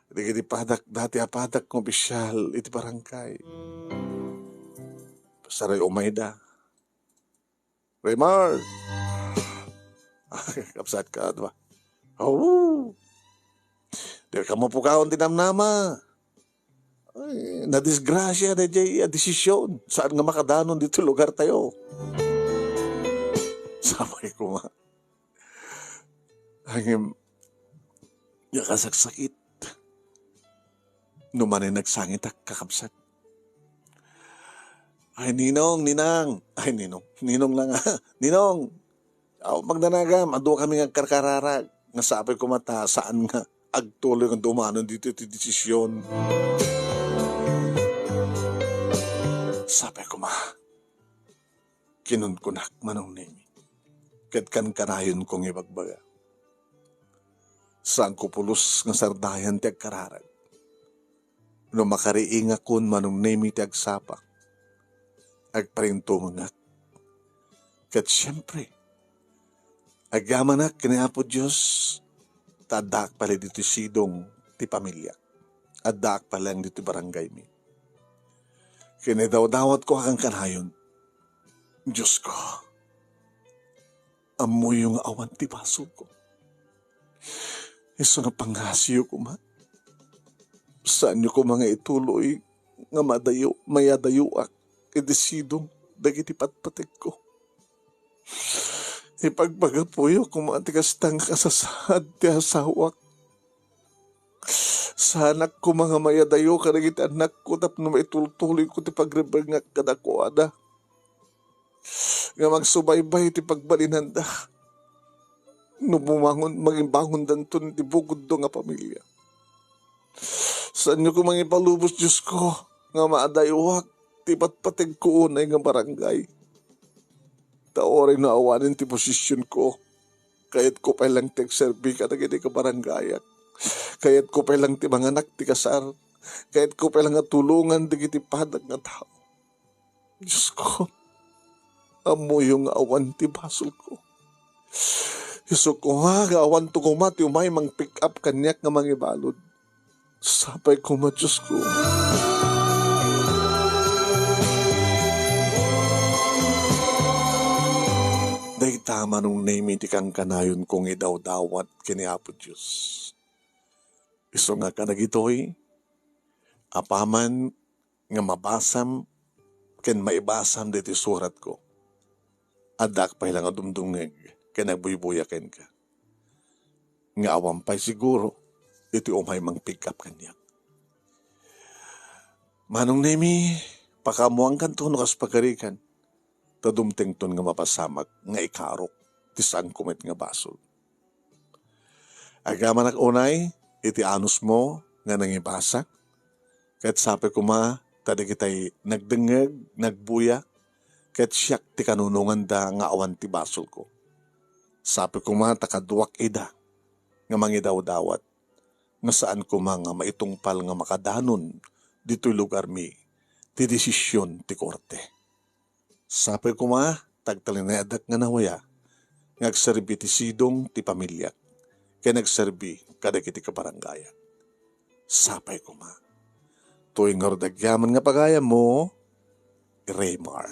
dagiti padak, dati a padak nga opisial iti barangay. Saray umayda. Remar! Kabsatka, di ba? Oo. Dika mapukawan ti namnama. Ay, nadisgrasia daydiay a desisyon. Saan nga makadanon ditoy lugartayo? Sapay koma. Ngem, nakasaksakit. No manen nagsangitak, kakabsat. Ay, Ninong, Ninang. Ay, Ninong. Ninong lang, ah. Ninong, aw, magdanagam, adu kami nga agkarkararag. Nga sapay koma ta saan nga agtuloy nga dumanon ditoy ti desisyon. Sapay koma, kinunkunak, Manong Nemi. Ket kankanayonko nga ibagbaga. Saanko pulos nga sardayan ti agkararag. No makariingakon, Manong Nemi, ti agsapak, agparintumengak. Ket siempre, agyamanak ken ni Apo Dios, ta addaak pay ditoy sidong ti pamiliak. Addaak pay ditoy barangaymi. Kinidawdawatko a kankanayon, Diosko, ammoyo nga awan ti basolko. Isu nga pangngasiyo koma. Saanyo koma nga ituloy nga madayo, mayadayoak iti sidong dagiti patpategko. Ipagpagapuyo koma ti kasta nga kasasaad ti asawak. Saanak koma nga mayadayo kadagiti annakko tapno maitultuloyko ti pagrebengak kadakuada. Nga magsubaybay ti pagbalinanda. No bumangon, mangibangondanton ti bukodda nga pamilia. Saanyo koma nga ipalubos, Diosko, nga maadayoak ti patpategko unay nga barangay. Ta uray no awanen ti posisionko, kayatko pay lang ti agserbi kadagiti kabarangayak. Kayatko pay lang ti manganak ti kasar. Kayatko pay lang nga tulongan dagiti padak nga tao. Diosko, ammoyo nga awan ti basolko. Isu koma nga awanto koma ti umay mang-pick up kaniak nga mangibalud. Sapay koma, Diosko. Dayta, Manong Nemi, ti kankanayonko nga idawdawat ken ni Apo Dios. Isu nga kadagitoy, apaman nga mabasam ken maibasam ditoy suratko, addaak pay lang a dumdumngeg ken agbuybuya kenka. Nga awan pay siguro iti umay mang-pick up kaniak. Manong Nemi, pakaammoankanto no kas pagarikan, ta dumtengton nga mapasamak nga ikarok ti saanko met nga basol. Agyamanak unay iti anusmo nga nangibasak, ket sapay koma ta dagitay nagdengngeg, nagbuya, ket siak ti kanunonganda nga awan ti basolko. Sapay koma ta kaduak ida nga mangidawdawat, nga saan koma nga maitungpal nga makadanon ditoy lugarmi ti desision ti korte. Sapay koma ta agtalinaedak nga nawayak nga agserbi ti sidong ti pamiliak ken agserbi kadagiti kabarangayak. Sapay koma. Toy ngarud agyaman nga pagayammo, Raymar.